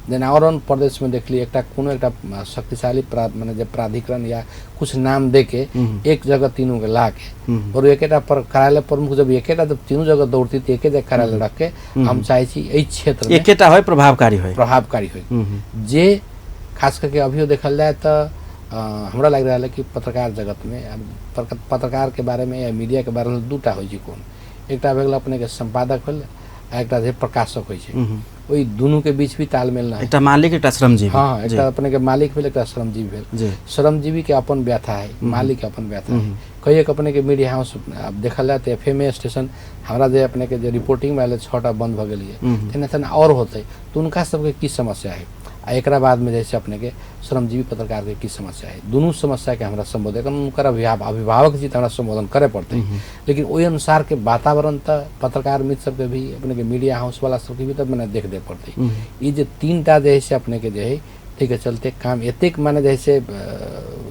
जेना और अन्य प्रदेश में देखली एकटा कोनो एकटा शक्तिशाली माने जे प्राधिकरण या कुछ नाम दे के एक जगह तीनू के ला के और एकेटा पर कार्यालय प्रमुख जब एकेटा जब तीनू जगह दौड़ती तो एके जगह कार्यालय रख के हम चाहे छी एहि क्षेत्र में एकेटा होय, प्रभावकारी होय, प्रभावकारी होय। जे खास करके अभियो देखल जाए तो हमरा लागि रहल है कि पत्रकार जगत में पत्रकार के बारे में या मीडिया के बारे में दूटा होइ छै कोन, एकटा भऽ गेल अपने के संपादक भेल आ एकटा जे प्रकाशक होइ छै, ओहि दुनू के बीच भी तालमेल न है। एकटा मालिक एकटा श्रमजीवी, हाँ एकटा अपने के मालिक भेल एकटा श्रमजीवी भेल। श्रमजीवी के अपन व्यथा है, मालिक के अपन व्यथा है। कई एक अपने के मीडिया हाउस अब देखल जाए तो एफ एम स्टेशन हमरा जे अपने के जे रिपोर्टिंग में आयल 6टा बंद भऽ गेलियै, तेना तेना और होतै तो उनका सबके की समस्या है आ एकरा बाद में जैसे अपने के श्रमजीवी पत्रकार के की समस्या है, दुनू समस्या के हमरा संबोधन उनकर अभिभावक जी हमरा संबोधन करे पड़तै। लेकिन ओहि अनुसार के वातावरण तो पत्रकार मित्र सबके भी अपने के मीडिया हाउस वाला सबके भी तब मने देख दे पड़तै। ई जे तीनटा जे है से अपने के जे है ताहिके चलते काम एतेक माने जे से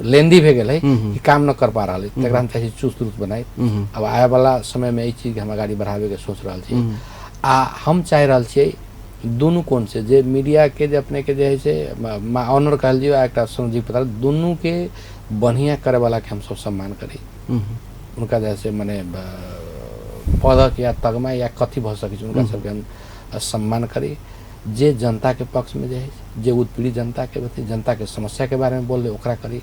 लेंदी भए गेल है कि काम न कर पा रहल है, तकरा हम चाहै छी चुस्त दुरुस्त बनाइ। अब आए वाला समय में एहि चीजके हम अगाडि बढ़ाबैके सोच रहल छी आ हम चाहि रहल छियै दुनू कोन से जे मीडिया के जे अपने के जे है से ऑनर कहल जियो आ एकटा श्रमजीवी पत्रकार दुनू के बढ़िया करे वाला के हमसब सम्मान करी, उनका जैसे माने पदक या तगमा या कथी भऽ सकै छै उनका सबके हम सम्मान करी। जे जनता के पक्ष में जे है जे उत्पीड़ित जनता के प्रति जनता के समस्या के बारे में बोलले ओकरा करी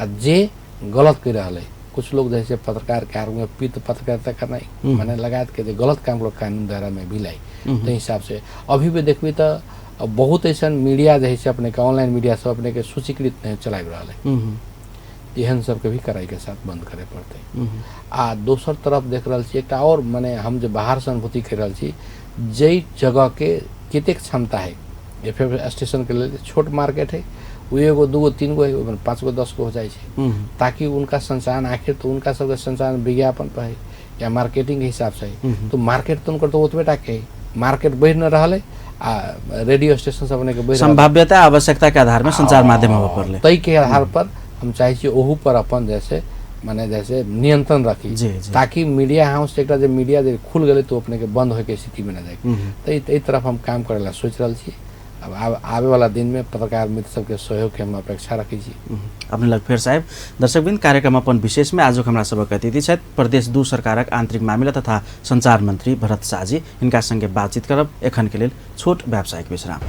आ जे गलत करि रहल है कुछ लोग जैसे पत्रकार के आरोप में पीत पत्रकारिता करना माने लगायत के जे गलत काम लोग कानून दायरा में भी लाई ताहि हिसाब से अभी भी देखबी तो बहुत ऐसा मीडिया जे है से अपने के ऑनलाइन मीडिया सब अपने के सूचीकृत नहीं चलाबि रहल है, एहन सबके भी कड़ाई के साथ बंद करे पड़तै। आ दोसर तरफ देख रहल छी एकटा और माने हम जे बाहर से अनुभूति कर रहल छी जाहि जगह के कतेक क्षमता है एफ एम स्टेशन के लेल छोट मार्केट है वो एगो दूगो तीन गो है 5 गो 10 गो हो जाइ छै ताकि उनका संचालन आखिर तो उनका सबके संचालन विज्ञापन पर है या मार्केटिंग के हिसाब से है तो मार्केट तो उनकर तो ओतबे टा के है, मार्केट बढ़ि न रहल है आ रेडियो स्टेशन सब अपने के बढ़ि संभाव्यता आवश्यकता के आधार में संचार माध्यम होबऽ पड़लै, ताहि के आधार पर हम चाहै छी ओहू पर अपन जैसे माने जैसे नियंत्रण रखी ताकि मीडिया हाउस एकटा जे मीडिया जे खुल गेलै तो अपने के बंद होइके स्थिति में न जाए। तो एहि तरफ हम काम करे ला सोचि रहल छी। अब आबे वाला दिन में पत्रकार मित्र सबके सहयोग के हम अपेक्षा रखै छी। अपने लग फेर साहेब दर्शकवृन्द कार्यक्रम अपन विशेष में आजुक हमरा सबक अतिथि छथि प्रदेश 2 सरकारक आंतरिक मामिला तथा संचार मंत्री भरत शाहजी, हिनका संगे बातचीत करब। एखन के लेल छोट व्यावसायिक विश्राम।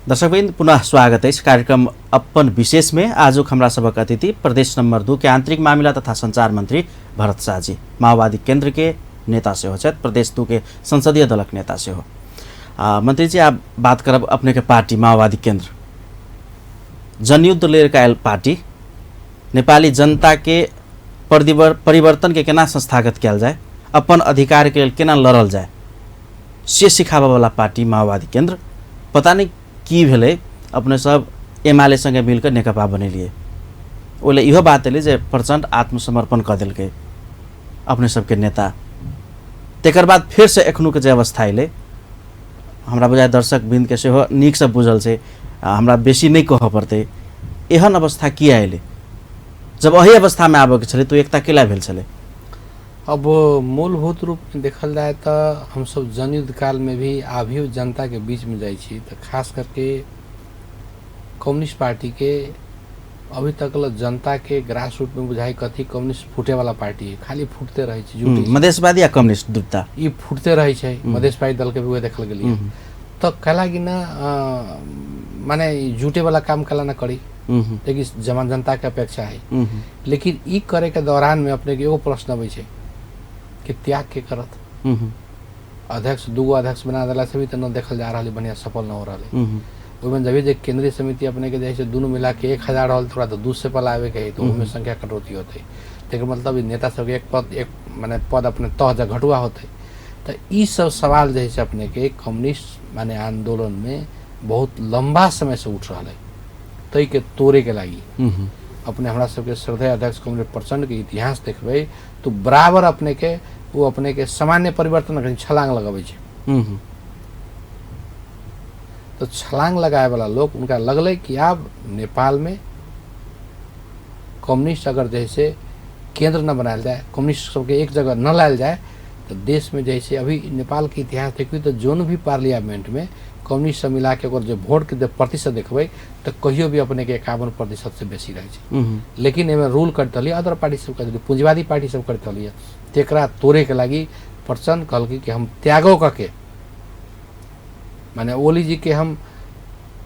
दर्शकवृन्द पुनः स्वागत अछि कार्यक्रम अपन विशेष में। आजुक हमरा सबक अतिथि प्रदेश नंबर 2 के आंतरिक मामिला तथा संचार मंत्री भरत शाहजी, माओवादी केंद्र के नेता सेहो छथि, प्रदेश 2 के संसदीय दलक नेता सेहो। मंत्री जी आप बात करब अपने के पार्टी माओवादी केंद्र जनयुद्ध लेर आयल पार्टी नेपाली जनता के परिवर्तन के केना संस्थागत कयल जाय, अपन अधिकार के लेल केना लड़ल जाय से सिखाबऽ वाला पार्टी माओवादी केंद्र। पता नहीं की भेलै अपने सब एमाले संगे मिलकर नेकपा बनेलिए, ओले इहो बात एलै जे प्रचण्ड आत्मसमर्पण कऽ देलकै अपने सबके नेता। तकर बाद फेरसँ एखनुके जे अवस्था एलै हमरा बुझाइ दर्शक वृन्दके सेहो नीकसँ बुझल छै, हमरा बेसी नहि कहऽ पड़तै। एहन अवस्था किया एलै? जब एही अवस्थामे आबऽके छलै तऽ एकता केला भेल छलै? अब मूलभूत रूप में देखल जाए तो हमसब जनयुद्ध काल में भी अभियो जनता के बीच में जाइ छी तो खास करके कम्युनिस्ट पार्टी के अभी तक ल जनता के ग्रास रूट में बुझाई कथी कम्युनिस्ट फूटे वाला पार्टी है, खाली फूटते रहै छै, जुटै छै। मधेशवादी या कम्युनिस्ट दुटा ई फूटते रहै छै। मधेशवादी दल के भी उहे देखल गेलियै। तो कहला कि ना माने ई जुटे वाला काम कला ना करी, लेकिन जमा जनता के अपेक्षा है। लेकिन ई करे के दौरान में अपने के एगो प्रश्न अबै छै कि त्याग के करत? अध्यक्ष दूगो अध्यक्ष बना देला से भी तो न देखल जा रहल, बढ़िया सफल न हो रहल है। ओहिमे जब जे केंद्रीय समिति अपने के जे छै दुनू मिला के 1000 रहल, थोड़ा तो 200 पर लाबे के है, तो ओहिमे संख्या कटौती होतै। तकर मतलब ई नेता सबके एक पद एक माने पद अपने तह जा घटुआ होतै। तो ई सब सवाल जे छै अपने के कम्युनिस्ट माने आंदोलन में बहुत लंबा समय से उठ रहल है, तै के तोड़े के लागी अपने हमरा सबके श्रद्धेय अध्यक्ष कम्युनिस्ट प्रचंड के इतिहास देखबै तो बराबर अपने के वो अपने के सामान्य परिवर्तन कहीं छलांग लगबै छै। तो छलांग लगाए वाला लोग उनका लगलै कि आब नेपाल में कम्युनिस्ट अगर जैसे केंद्र न बनायल जाए, कम्युनिस्ट सबके एक जगह न लायल जाए तो देश में जैसे अभी नेपाल के इतिहास देखबी तो जोन भी पार्लियामेंट में कम्युनिस्ट सब मिला के ओकर जे वोट के प्रतिशत देखबै तो कहियो भी अपने के 51% से बेसी रहै छै। लेकिन एहिमे रूल करैत रहलियै, अदर पार्टी सब करैत रहलियै, पूंजीवादी पार्टी सब करैत रहलियै, तेकरा तोड़े के लागी प्रचंड कहलकै कि हम त्यागो कऽ के माने ओली जी के हम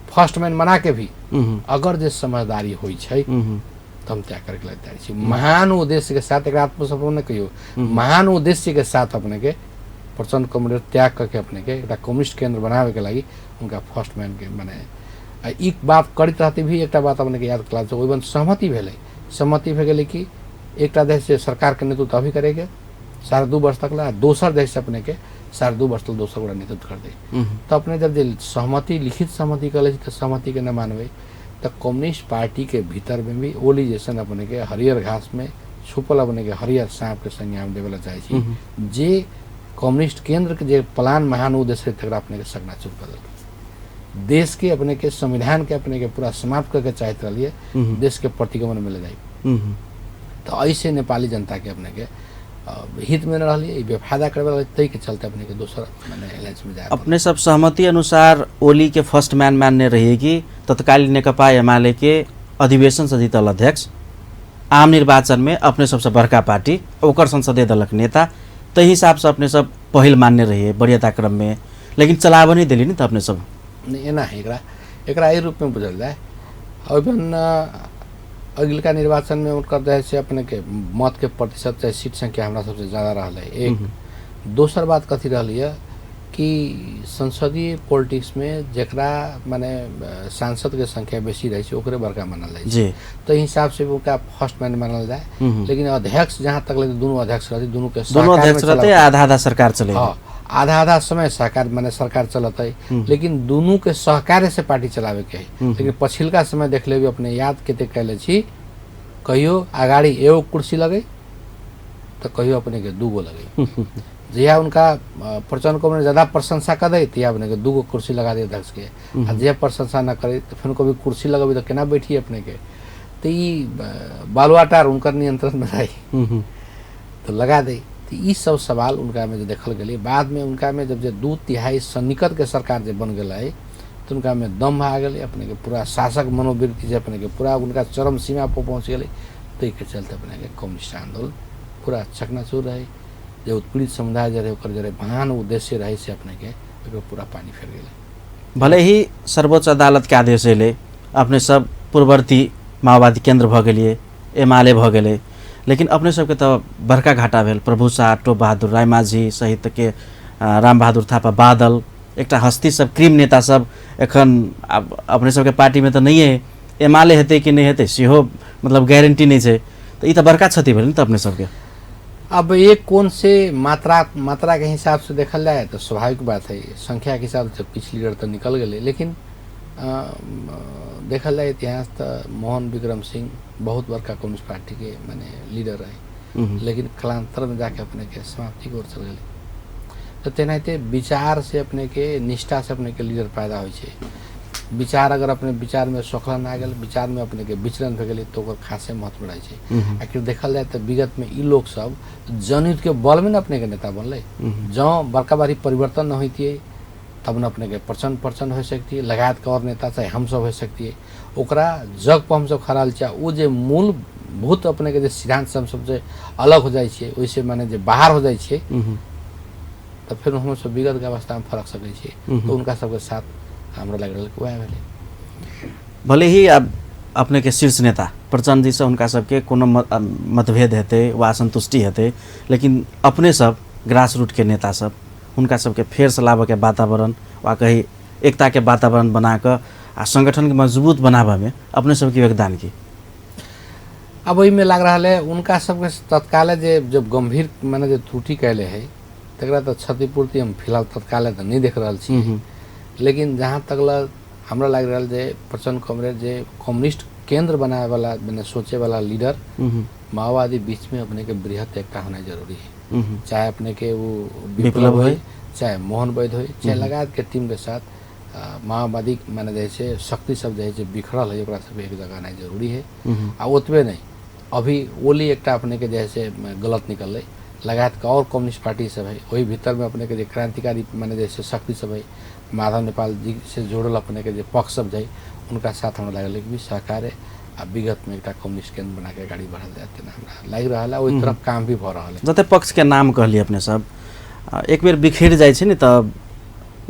फर्स्ट मैन बना के भी अगर जे समझदारी होइ छै तो हम त्याग करके लागि तैयार छी। महान उद्देश्य के साथ, एकरा आत्मसमर्पण नहि कहियौ, महान उद्देश्य के साथ अपने के प्रचंड कम्युनिस्ट त्याग करके अपने के एकटा कम्युनिस्ट केंद्र बनावे के लागि उनका फर्स्ट मैन के माने ई बात करैत रहते भी एकटा बात अपने के याद करा, ओहिमे सहमति भेलै। सहमति भए गेलै कि एकटा देश से सरकार के नेतृत्व अभी करेके 2.5 वर्ष तक ला, दोसर देश से अपने के 2.5 वर्ष तक दोसर गोटा नेतृत्व कर दे। तो अपने जब जे सहमति लिखित सहमति कर तो सहमति के न मानबै तो कम्युनिस्ट पार्टी के भीतर में भी ओली जैसन अपने के हरियर घास में छुपल अपने के हरियर साँप के संज्ञा देवे ला चाहे छी जे कम्युनिस्ट केंद्र के जे प्लान महान उद्देश्य तकरा अपने के सकनाचूर कर देलकै। देश के अपने के संविधान के अपने के पूरा समाप्त करके चाहते रहिए, देश के प्रतिगमन में ले जाए। तो ऐसे नेपाली जनता के अपने के हित में न रहिए, बेफायदा करे वाला तई के चलते अपने के दोसर माने अलायंस में जाए। अपने सब सहमति अनुसार ओली के फर्स्ट मैन मानने रहिए कि तत्कालीन नेकपा एमाले के अधिवेशन से जीतल अध्यक्ष आम निर्वाचन में अपने सबसे बड़का पार्टी ओकर संसदीय दलक नेता, तही हिसाब से अपने सब पहिल मानने रहिए वरीयता क्रम में, लेकिन चलाव नहीं दिली नहीं तो अपने सब नहीं एना है। एकरा एकरा एहि रूप में बुझल जाए। ओहिमे अगिलका निर्वाचन में उनकर जे छै अपने के मत के प्रतिशत चाहे सीट संख्या हमरा सबसे ज़्यादा रहलै। एक दोसर बात कथी रहलै कि संसदीय पॉलिटिक्स में जकरा माने सांसद के संख्या बेसी रहै छै ओकरे बड़का मानल जाइ छै, तो हिसाब से उनका फर्स्ट मैन मानल जाए। लेकिन अध्यक्ष जहाँ तक ले दुनू अध्यक्ष रहते, दुनू के दोनों अध्यक्ष रहते, आधा आधा सरकार चले, हाँ आधा आधा समय सहकार माने सरकार चलते, लेकिन दुनू के सहकार्य से पार्टी चलावे के है। लेकिन पछिलका समय देख लेबी अपने याद कते कैले छी, कहियो अगाड़ी एगो कुर्सी लगे तो कहियो अपने के दूगो लगे। जहिया उनका प्रचंड को ज़्यादा प्रशंसा कर दे तहिया अपने के दूगो कुर्सी लगा दे अध्यक्ष के, आ जहिया प्रशंसा न करे तो फिर कभी कुर्सी लगबी तो केना बैठी अपने के, तो ई बालुआटार उनकर नियंत्रण में रही तो लगा दे। तो ई सब सवाल उनका में जो देखल गेलै। बाद में उनका में जब जे 2/3 सन्निकट के सरकार जे बन गेलै तो उनका में दम आ गेलै, अपने के पूरा शासक मनोवृत्ति जे अपने के पूरा उनका चरम सीमा पर पहुँच गेलै। ताहिके चलते अपने के कम्युनिस्ट आंदोलन पूरा चकनाचूर रहे, जे उत्पीड़ित समुदाय जे रहे ओकर जे महान उद्देश्य रहे से अपने के ओहिपर पूरा पानी फेर गेलै। भले ही सर्वोच्च अदालत के आदेश अयलै, अपने सब पूर्ववर्ती माओवादी केंद्र भऽ गेलियै, एमाले भऽ गेलै, लेकिन अपने सबके तऽ बड़का घाटा भेल। प्रभु शाह, टोप बहादुर रायमाझी सहित के राम बहादुर थापा बादल एकटा हस्ती सब क्रीम नेता सब एखन आब अपने सबके पार्टीमे तऽ नहिए है, एमाले हेतै कि नहि हेतै सेहो मतलब गारंटी नहि छै, तऽ ई तऽ बड़का क्षति भेल ने तऽ अपने सबके। अब एक कोन से मात्रा मात्रा के हिसाब से देखल जाए तो स्वाभाविक बात है संख्या के हिसाब से पिछली लीडर तो निकल गए, लेकिन देखल जाए इतिहास तो मोहन विक्रम सिंह बहुत बड़का कम्युनिस्ट पार्टी के माने लीडर रहे, लेकिन कालांतर में जाके अपने के समाप्ति की ओर चल गए। तो तेनाहिते विचार से अपने के निष्ठा से अपने के लीडर पैदा होइ छै। विचार अगर अपने विचारमे सोखलन आ गेल, विचारमे अपनेके विचलन भए गेलै, तऽ ओकर खासे महत्व रहै छै। आखिर देखल जाय तऽ विगतमे ई लोक सब जनयुद्धके बलमे ने अपनेके नेता बनलै। जँ बड़का बारी परिवर्तन न होइतियै तब ने अपनेके प्रचण्ड प्रचण्ड हो सकतियै, लगायत के और नेता चाहे हमसब हो सकतियै। ओकरा जग पर हमसब खड़ा छियै। ओ जे मूलभूत अपनेके जे सिद्धांत से हमसब जे अलग हो जाइ छियै, ओहिसे माने जे बाहर हो जाइ छियै, तऽ फेर हमसब विगतके अवस्थामे फरक सकै छियै। तऽ हुनका सबके साथ हमरा लागि रहल वएह भेलै। भले ही आब अपनेके शीर्ष नेता प्रचण्ड जीसँ हुनका सबके कोनो मतभेद हेतै वा असन्तुष्टि हेतै, लेकिन अपने सब ग्रास रूटके नेता सब हुनका सबके फेरसँ लाबऽके वातावरण वा कही एकताके वातावरण बनाकऽ आ संगठनके मजबूत बनाबऽमे अपने सबके योगदान की? अब ओहिमे लागि रहल है उनका सबके तत्काले जे जब गंभीर माने जे त्रुटि कैले है तकरा तऽ क्षतिपूर्ति हम फिलहाल तत्काले तऽ नहि देख रहल छी। लेकिन जहाँ तक ल हमरा लागि रहल जे प्रचण्ड कॉमरेड जे कम्युनिस्ट केंद्र बनाए वाला माने सोचे वाला लीडर माओवादी बीच में अपने के बृहत एकता होना जरूरी है। चाहे अपने के वो विप्लव होय, चाहे मोहन वैद्य होय, चाहे लगायत के टीम के साथ माओवादी माने जैसे शक्ति सब जैसे बिखरल है ओकरा सब एक जगह आनाइ जरूरी है। आ ओतबे नहीं, अभी ओली एकटा अपने के जैसे गलत निकललै, लगायत के और कम्युनिस्ट पार्टी सब है ओहि भीतर में अपने के जे क्रांतिकारी माने जैसे शक्ति सब है माधव नेपाल जी से जुड़ल अपने के जे पक्ष सब है उनका साथ हमरा लागल कि भी सहकार्य आ विगत में एकटा कम्युनिस्ट केंद्र बना के अगाडि बढ़ल जाए तेना हमरा लागि रहल है। ओहि तरफ काम भी भऽ रहल है। जते पक्ष के नाम कहलियै अपने सब, एक बेर बिखरि जाइ छै ने तऽ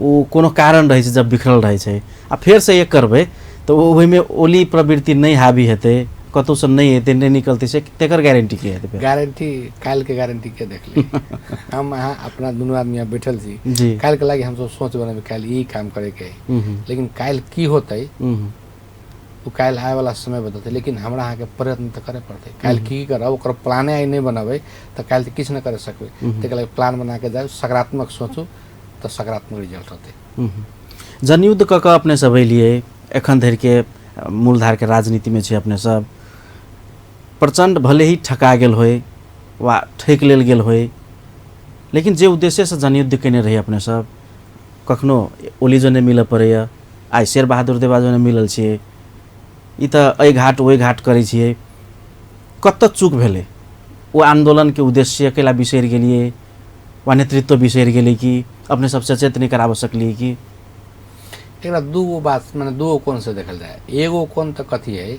ओ कोनो कारण रहै छै जब बिखरल रहै छै आ फेरसँ एक करबै तऽ ओहिमे ओली प्रवृत्ति नहि हावी हेतै, कतहुसँ नहि एतै, नहि निकलतै, से तेकर गारंटी की हेतै? गारंटी काल्हिके गारंटी के देखली? हम अहाँ अपना दुनू आदमी यहाँ बैठल छी जी, काल्हिके लागि हमसब सोच बनेबै काल्हि ई काम करैके है, लेकिन काल्हि की होतै ओ काल्हि आबैवला समय बतेतै। लेकिन हमरा अहाँके प्रयत्न तऽ करय पड़तै। काल्हि की करब ओकर प्लाने आइ नहि बनेबै तऽ काल्हि तऽ किछु नहि कर सकबै। ताहिके लागि प्लान बनाके जाउ, सकारात्मक सोचू तऽ सकारात्मक रिजल्ट होतै। जनयुद्ध कऽ कऽ अपने सब एलियै, एखन धरिके मूलधारके राजनीतिमे छै अपने सब। प्रचण्ड भले ही ठका गेल होय वा ठकि लेल गेल होय, लेकिन जे उद्देश्यसँ जनयुद्ध केने रही अपने सब, कखनो ओली जने मिलऽ पड़ैए, आइ शेरबहादुर देवा जने मिलल छियै, ई तऽ एहि घाट ओहि घाट करै छियै, कतऽ चूक भेलै? ओ आन्दोलनके उद्देश्य कैला बिसरि गेलियै वा नेतृत्व बिसरि गेलै कि अपने सब सचेत नहि कराबऽ सकलियै कि? एकरा दूगो बात माने दूगो कोण से देखल जाय। एगो कोण तऽ कथी है,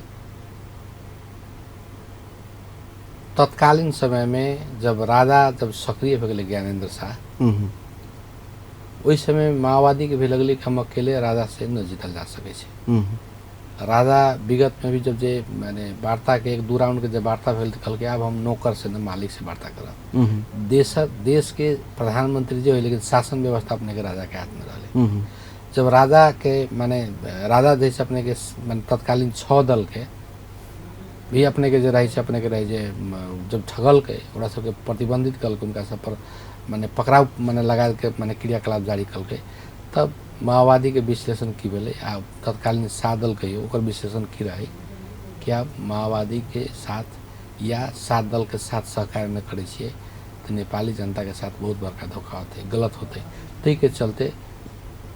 तत्कालीन समय में जब राजा जब सक्रिय भऽ गेलै ज्ञानेन्द्र शाह, ओहि समय माओवादी के भी लगलै कि हम अकेले राजा से न जीतल जा सकै छै। राजा विगत में भी जब जे माने वार्ता के एक दू राउंड के जब वार्ता भेल तऽ कहलकै आब हम नौकर से न मालिक से वार्ता करब। देश देश के प्रधानमंत्री जे होय लेकिन शासन व्यवस्था अपने के राजा के हाथ में रहलै। जब राजा के माने राजा जैसे अपने के माने तत्कालीन 6 दल के भी अपने के जे रहै छै अपने के रहै जे जब ठगलकै ओकरा सबके प्रतिबंधित कलकै, उनका सब पर माने पकड़ाव माने लगा के माने क्रियाकलाप जारी कलकै, तब माओवादी के विश्लेषण की भेलै आ तत्कालीन 7 दल कहियो ओकर विश्लेषण की रहै कि आब माओवादी के साथ या 7 दल के साथ सहकार्य नहि करै छियै तऽ नेपाली जनता के साथ बहुत बड़का धोखा होतै, गलत होतै। ताहिके चलते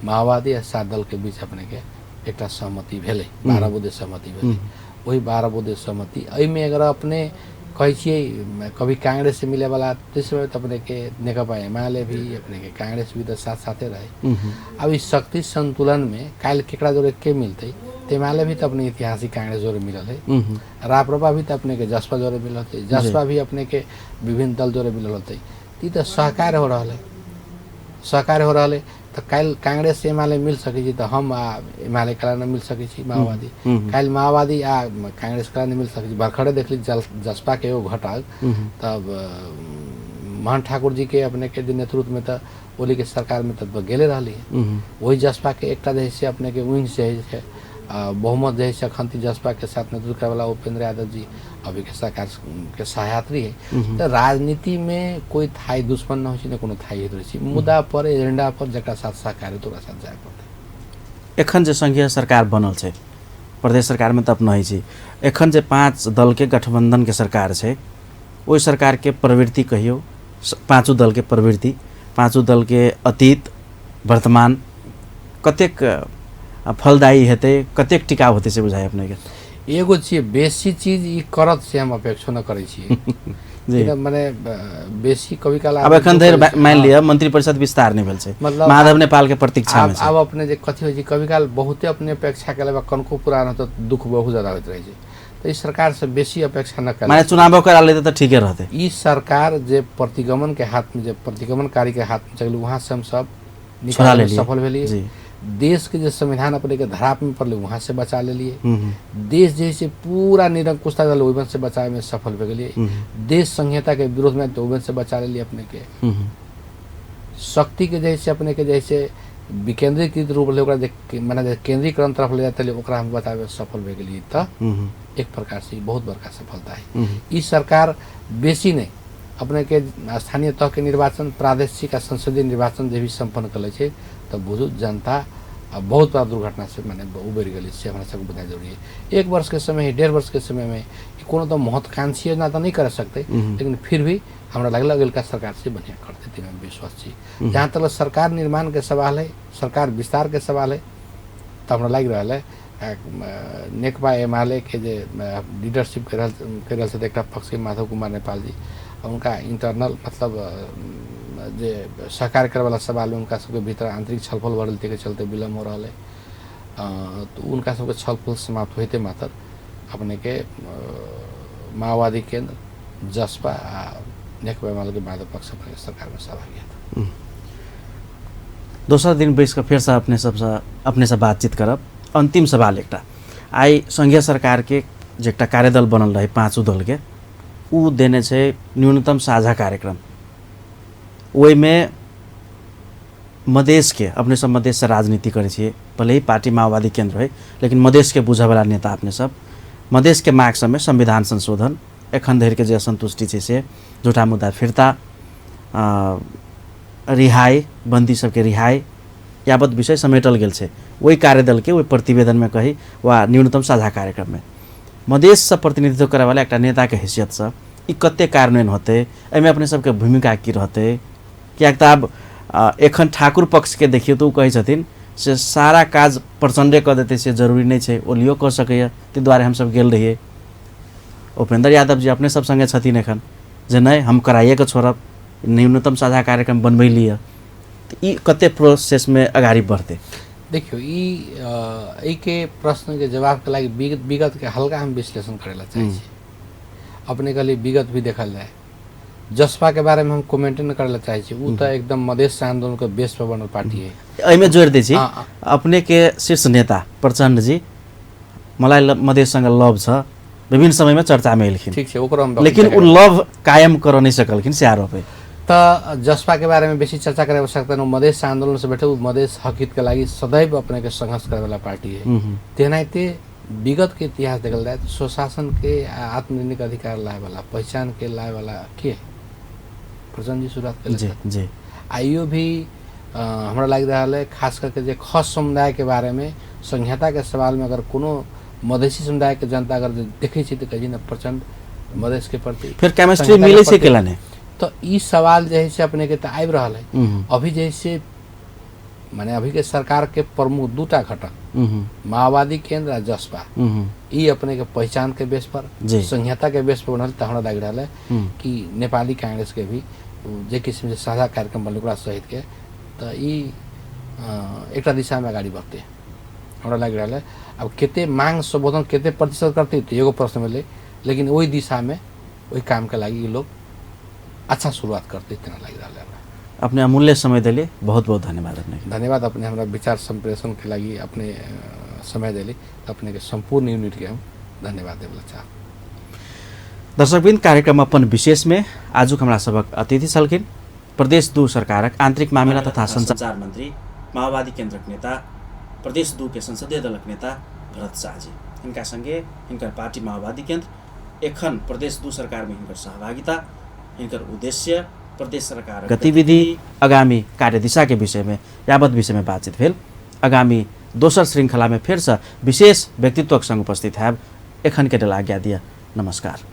माओवादी आ 7 दल के बीच अपने के एकटा सहमति भेलै, 12 बुँदे सहमति भेलै। ओहि 12 बुँदे सहमति एहिमे अगर अपने कहै छियै कभी कांग्रेस से मिले वाला ताहि समय तऽ अपने के नेकपा एमाले भी अपने के कांग्रेस भी तऽ साथ साथे रहे। अब इस शक्ति संतुलन में काल्हि केकरा जोड़े के मिलतै, तऽ एमाले भी तऽ अपने ऐतिहासिक कांग्रेस जोड़े मिलल है, राप्रपा भी तऽ अपने के जसपा जोड़े मिलल होतै, जसपा भी अपने के विभिन्न दल जोड़े मिलल होतै। ई तऽ सहकार्य हो रहल है, सहकार्य हो रहल है। तऽ काल्हि कांग्रेस से एमाले मिल सकै छै तऽ हम आ एमाले कला नहि मिल सकै छी माओवादी, काल्हि माओवादी आ कांग्रेस कला नहि मिल सकै छी। भरखरे देखली जसपा के एगो घटक तब मोहन ठाकुर जी के अपने के नेतृत्व में तऽ ओली के सरकार में तब गेले रहली। वही जसपा के एकटा जे है अपने के विंग से है बहुमत जे है अखन जसपा के साथ नेतृत्व करे वाला उपेंद्र यादव जी अभी के सरकार के सहयात्री है। तऽ राजनीति में कोई थाई दुश्मन न होइ छै, न कोनो थाई हित होइ छै, मुद्दा पर एजेंडा पर जकरा साथ सहकार्य तो ओकरा साथ जाय पड़तै। एखन जे संघीय सरकार बनल छै, प्रदेश सरकार में तऽ अपना होइ छै, एखन जे 5 दल के गठबंधन के सरकार छै ओहि सरकार के प्रवृत्ति कहियौ, 5 दल के प्रवृत्ति, 5 दल के अतीत वर्तमान कतेक फलदायी हेतै, कतेक टिकाउ हेतै से बुझाइ अपनेके? एगो चीज बेसी चीज ई करत से हम अपेक्षो न करै छियै। मने बेसी कभी काल आब एखन धरि मानि लिअ मंत्रिपरिषद विस्तार नहि भेल छै, मतलब माधव नेपाल के प्रतीक्षा में छै। आब अपने जे कथी होइ छै कभी काल बहुते अपने अपेक्षा के अलावा कनको पूरा न तऽ दुख बहुत ज्यादा होइत रहै छै। तऽ ई सरकार से बेसी अपेक्षा न कयल, माने चुनावो करा लेते तऽ ठीके रहतै। ई सरकार जे प्रतिगमन के हाथ में, जे प्रतिगमनकारी के हाथ में चलि, वहाँ से हम सब छोड़ा निकाले सफल भेलियै। देश के जे संविधान अपने के धराप में पड़लै वहाँ से बचा लेलिए। देश जैसे पूरा निरंकुशता रहलै ओहिमे से बचावे में सफल भए गेलिए। देश संहिता के विरोध में तो ओहिमे से बचा लेलिए अपने के। शक्ति के जैसे अपने के जैसे विकेंद्रीकृत रूप रहलै ओकरा जे माने जे केंद्रीकरण तरफ ले जाते ओकरा हम बचावे में सफल भए गेलिए। तऽ एक प्रकार से बहुत बड़का सफलता है। ई सरकार बेसी नहीं अपने के स्थानीय तह के निर्वाचन, प्रादेशिक आ संसदीय निर्वाचन जे भी सम्पन्न करै छै तऽ बुझू जनता बहुत बड़ा दुर्घटना से माने उबरि गेलै, से हमरा सबके बुझनाइ जरूरी है। 1 वर्ष के समय, 1.5 वर्ष के समय में कोनो तऽ महत्वाकांक्षी योजना तऽ नहीं कर सकते, लेकिन फिर भी हमरा लगल अगिलका सरकार से बढ़िया करते, ताहिमे हम विश्वास छी। जहाँ तक सरकार निर्माण के सवाल है, सरकार विस्तार के सवाल है, तऽ हमरा लागि रहल है नेकपा एमाले के जे लीडरशिप कर रहल छथि एकटा पक्ष के माधव कुमार नेपाल जी, उनका इंटरनल मतलब जे सहकार करैवला सवाल उनका सबके भीतर आंतरिक छलफल बढ़ल के चलते विलम्ब हो रहा है। तो उनका सबके छलफल समाप्त होते मात्र अपने के माओवादी केंद्र, जसपा आ नेकपा एमाले के माधव पक्ष अपने सरकार में सहभागी हेतै। दोसर दिन बैस कऽ फेरसँ अपने सबसँ अपनेसँ बातचीत करब। अंतिम सवाल एकटा, आइ संघीय सरकार के जे एकटा कार्यदल बनल रहे 5 दल के, उ देने छै न्यूनतम साझा कार्यक्रम, ओहिमे मधेश के अपने सब मधेश से राजनीति करै छियै, भले ही पार्टी माओवादी केंद्र है लेकिन मधेश के बुझयवला नेता अपने सब, मधेश के माग सबमे संविधान संशोधन, एखन धरि के जे असंतुष्टि छै से झूठा मुद्दा फिर्ता, रिहाई, बंदी सबके रिहाई यावत विषय समेटल गेल छै ओहि कार्यदल के ओहि प्रतिवेदन में कही वा न्यूनतम साझा कार्यक्रम में। मधेश से प्रतिनिधित्व करैवाला एकटा नेता के हैसियत से ई कते कार्यान्वयन होतै, एहिमे अपने सबके भूमिका की रहतै? कियाक तऽ आब एखन ठाकुर पक्ष के देखियौ तऽ ओ कहै छथिन से सारा काज प्रचण्डे कऽ देतै से जरूरी नहि छै, ओलियो कऽ सकैए, ताहि दुआरे हमसब गेल रहियै। उपेंद्र यादव जी अपने सब संगे छथिन एखन जे नहि हम कराइएके छोड़ब, न्यूनतम साझा कार्यक्रम बनबै लिअ, तऽ ई कते प्रोसेसमे अगाडि बढ़तै? देखियौ ई एहिके प्रश्नके जवाबके लागि विगतके हल्का हम विश्लेषण करै ला चाहै छी। अपने कहलिए विगत भी देखल जाए, जसपा के बारे में हम कमेंट नहीं करे ला चाहै छी, उ तऽ एकदम मधेश आंदोलन के बेस पर बनल पार्टी है। एहिमे जोड़ि दै छी, अपने के शीर्ष नेता प्रचण्ड जी मलाई मधेशसँग लव छ, विभिन्न समयमे चर्चामे एलखिन, ठीक छै, ओकरो हम लेकिन उ लव कायम कर नहीं सकलखिन से आरोप है। तऽ जसपा के बारे में बेसी चर्चा करे आवश्यकता नहीं, मधेश आंदोलन से बैठे मधेश हक के लागि सदैव अपने के संघर्ष करे वाला पार्टी है। तेनाहिते विगत के इतिहास देखल जाए तो स्वशासन के आत्मनिर्णय के अधिकार लाए वाला, पहचान के लाए वाला के प्रचण्ड जी शुरुआत केलक। जी जी। आइयो भी हमरा लागि रहल है खास करके जे खस समुदाय के बारे में संहिता के सवाल में अगर कोनो मधेसी समुदाय के जनता अगर देखै छै तऽ कहै छै ने प्रचण्ड मधेश के प्रति फिर केमिस्ट्री मिलै छै केला नहि? तो ई सवाल जे है से अपने के तऽ आबि रहल है। अभी जैसे माने अभी के सरकार के प्रमुख दूटा घटक माओवादी केंद्र आ जसपा, ई अपने के पहचान के बेस पर संहिता के बेस पर बनल। तऽ हमरा लागि रहल है कि नेपाली कांग्रेस के भी जे किसिम से साझा कार्यक्रम बनल ओकरा सहित के तऽ ई एकटा दिशा में अगाडि बढ़तै हमरा लागि रहल है। अब कते मांग संबोधन कते प्रतिशत करतै तऽ एगो प्रश्न भेलै, लेकिन ओहि दिशा में ओहि काम के लागि ई लोग अच्छा शुरुआत करतै तेना लागि रहल है हमरा। अपने अमूल्य समय देलिए, बहुत बहुत धन्यवाद अपने। धन्यवाद अपने हमरा विचार संप्रेषण के लागि अपने समय देली, अपने के संपूर्ण यूनिट के हम धन्यवाद देबला चाहब। दर्शकवृन्द, कार्यक्रम अपन विशेष में आजुक हमरा सबक अतिथि छलखिन प्रदेश 2 सरकारक आंतरिक मामिला तथा संचार मंत्री, माओवादी केंद्रक नेता, प्रदेश 2 के संसदीय दलक नेता भरत शाहजी। हिनका संगे हिनकर पार्टी माओवादी केंद्र, एखन प्रदेश 2 सरकार में हिनकर सहभागिता, हिनकर उद्देश्य, प्रदेश सरकार गतिविधि, आगामी कार्यदिशा के विषय में यावत विषय में बातचीत भेल। आगामी दोसर श्रृंखला में फेर से विशेष व्यक्तित्वक संग उपस्थित हैब। एखन के लेल आज्ञा दिया, नमस्कार।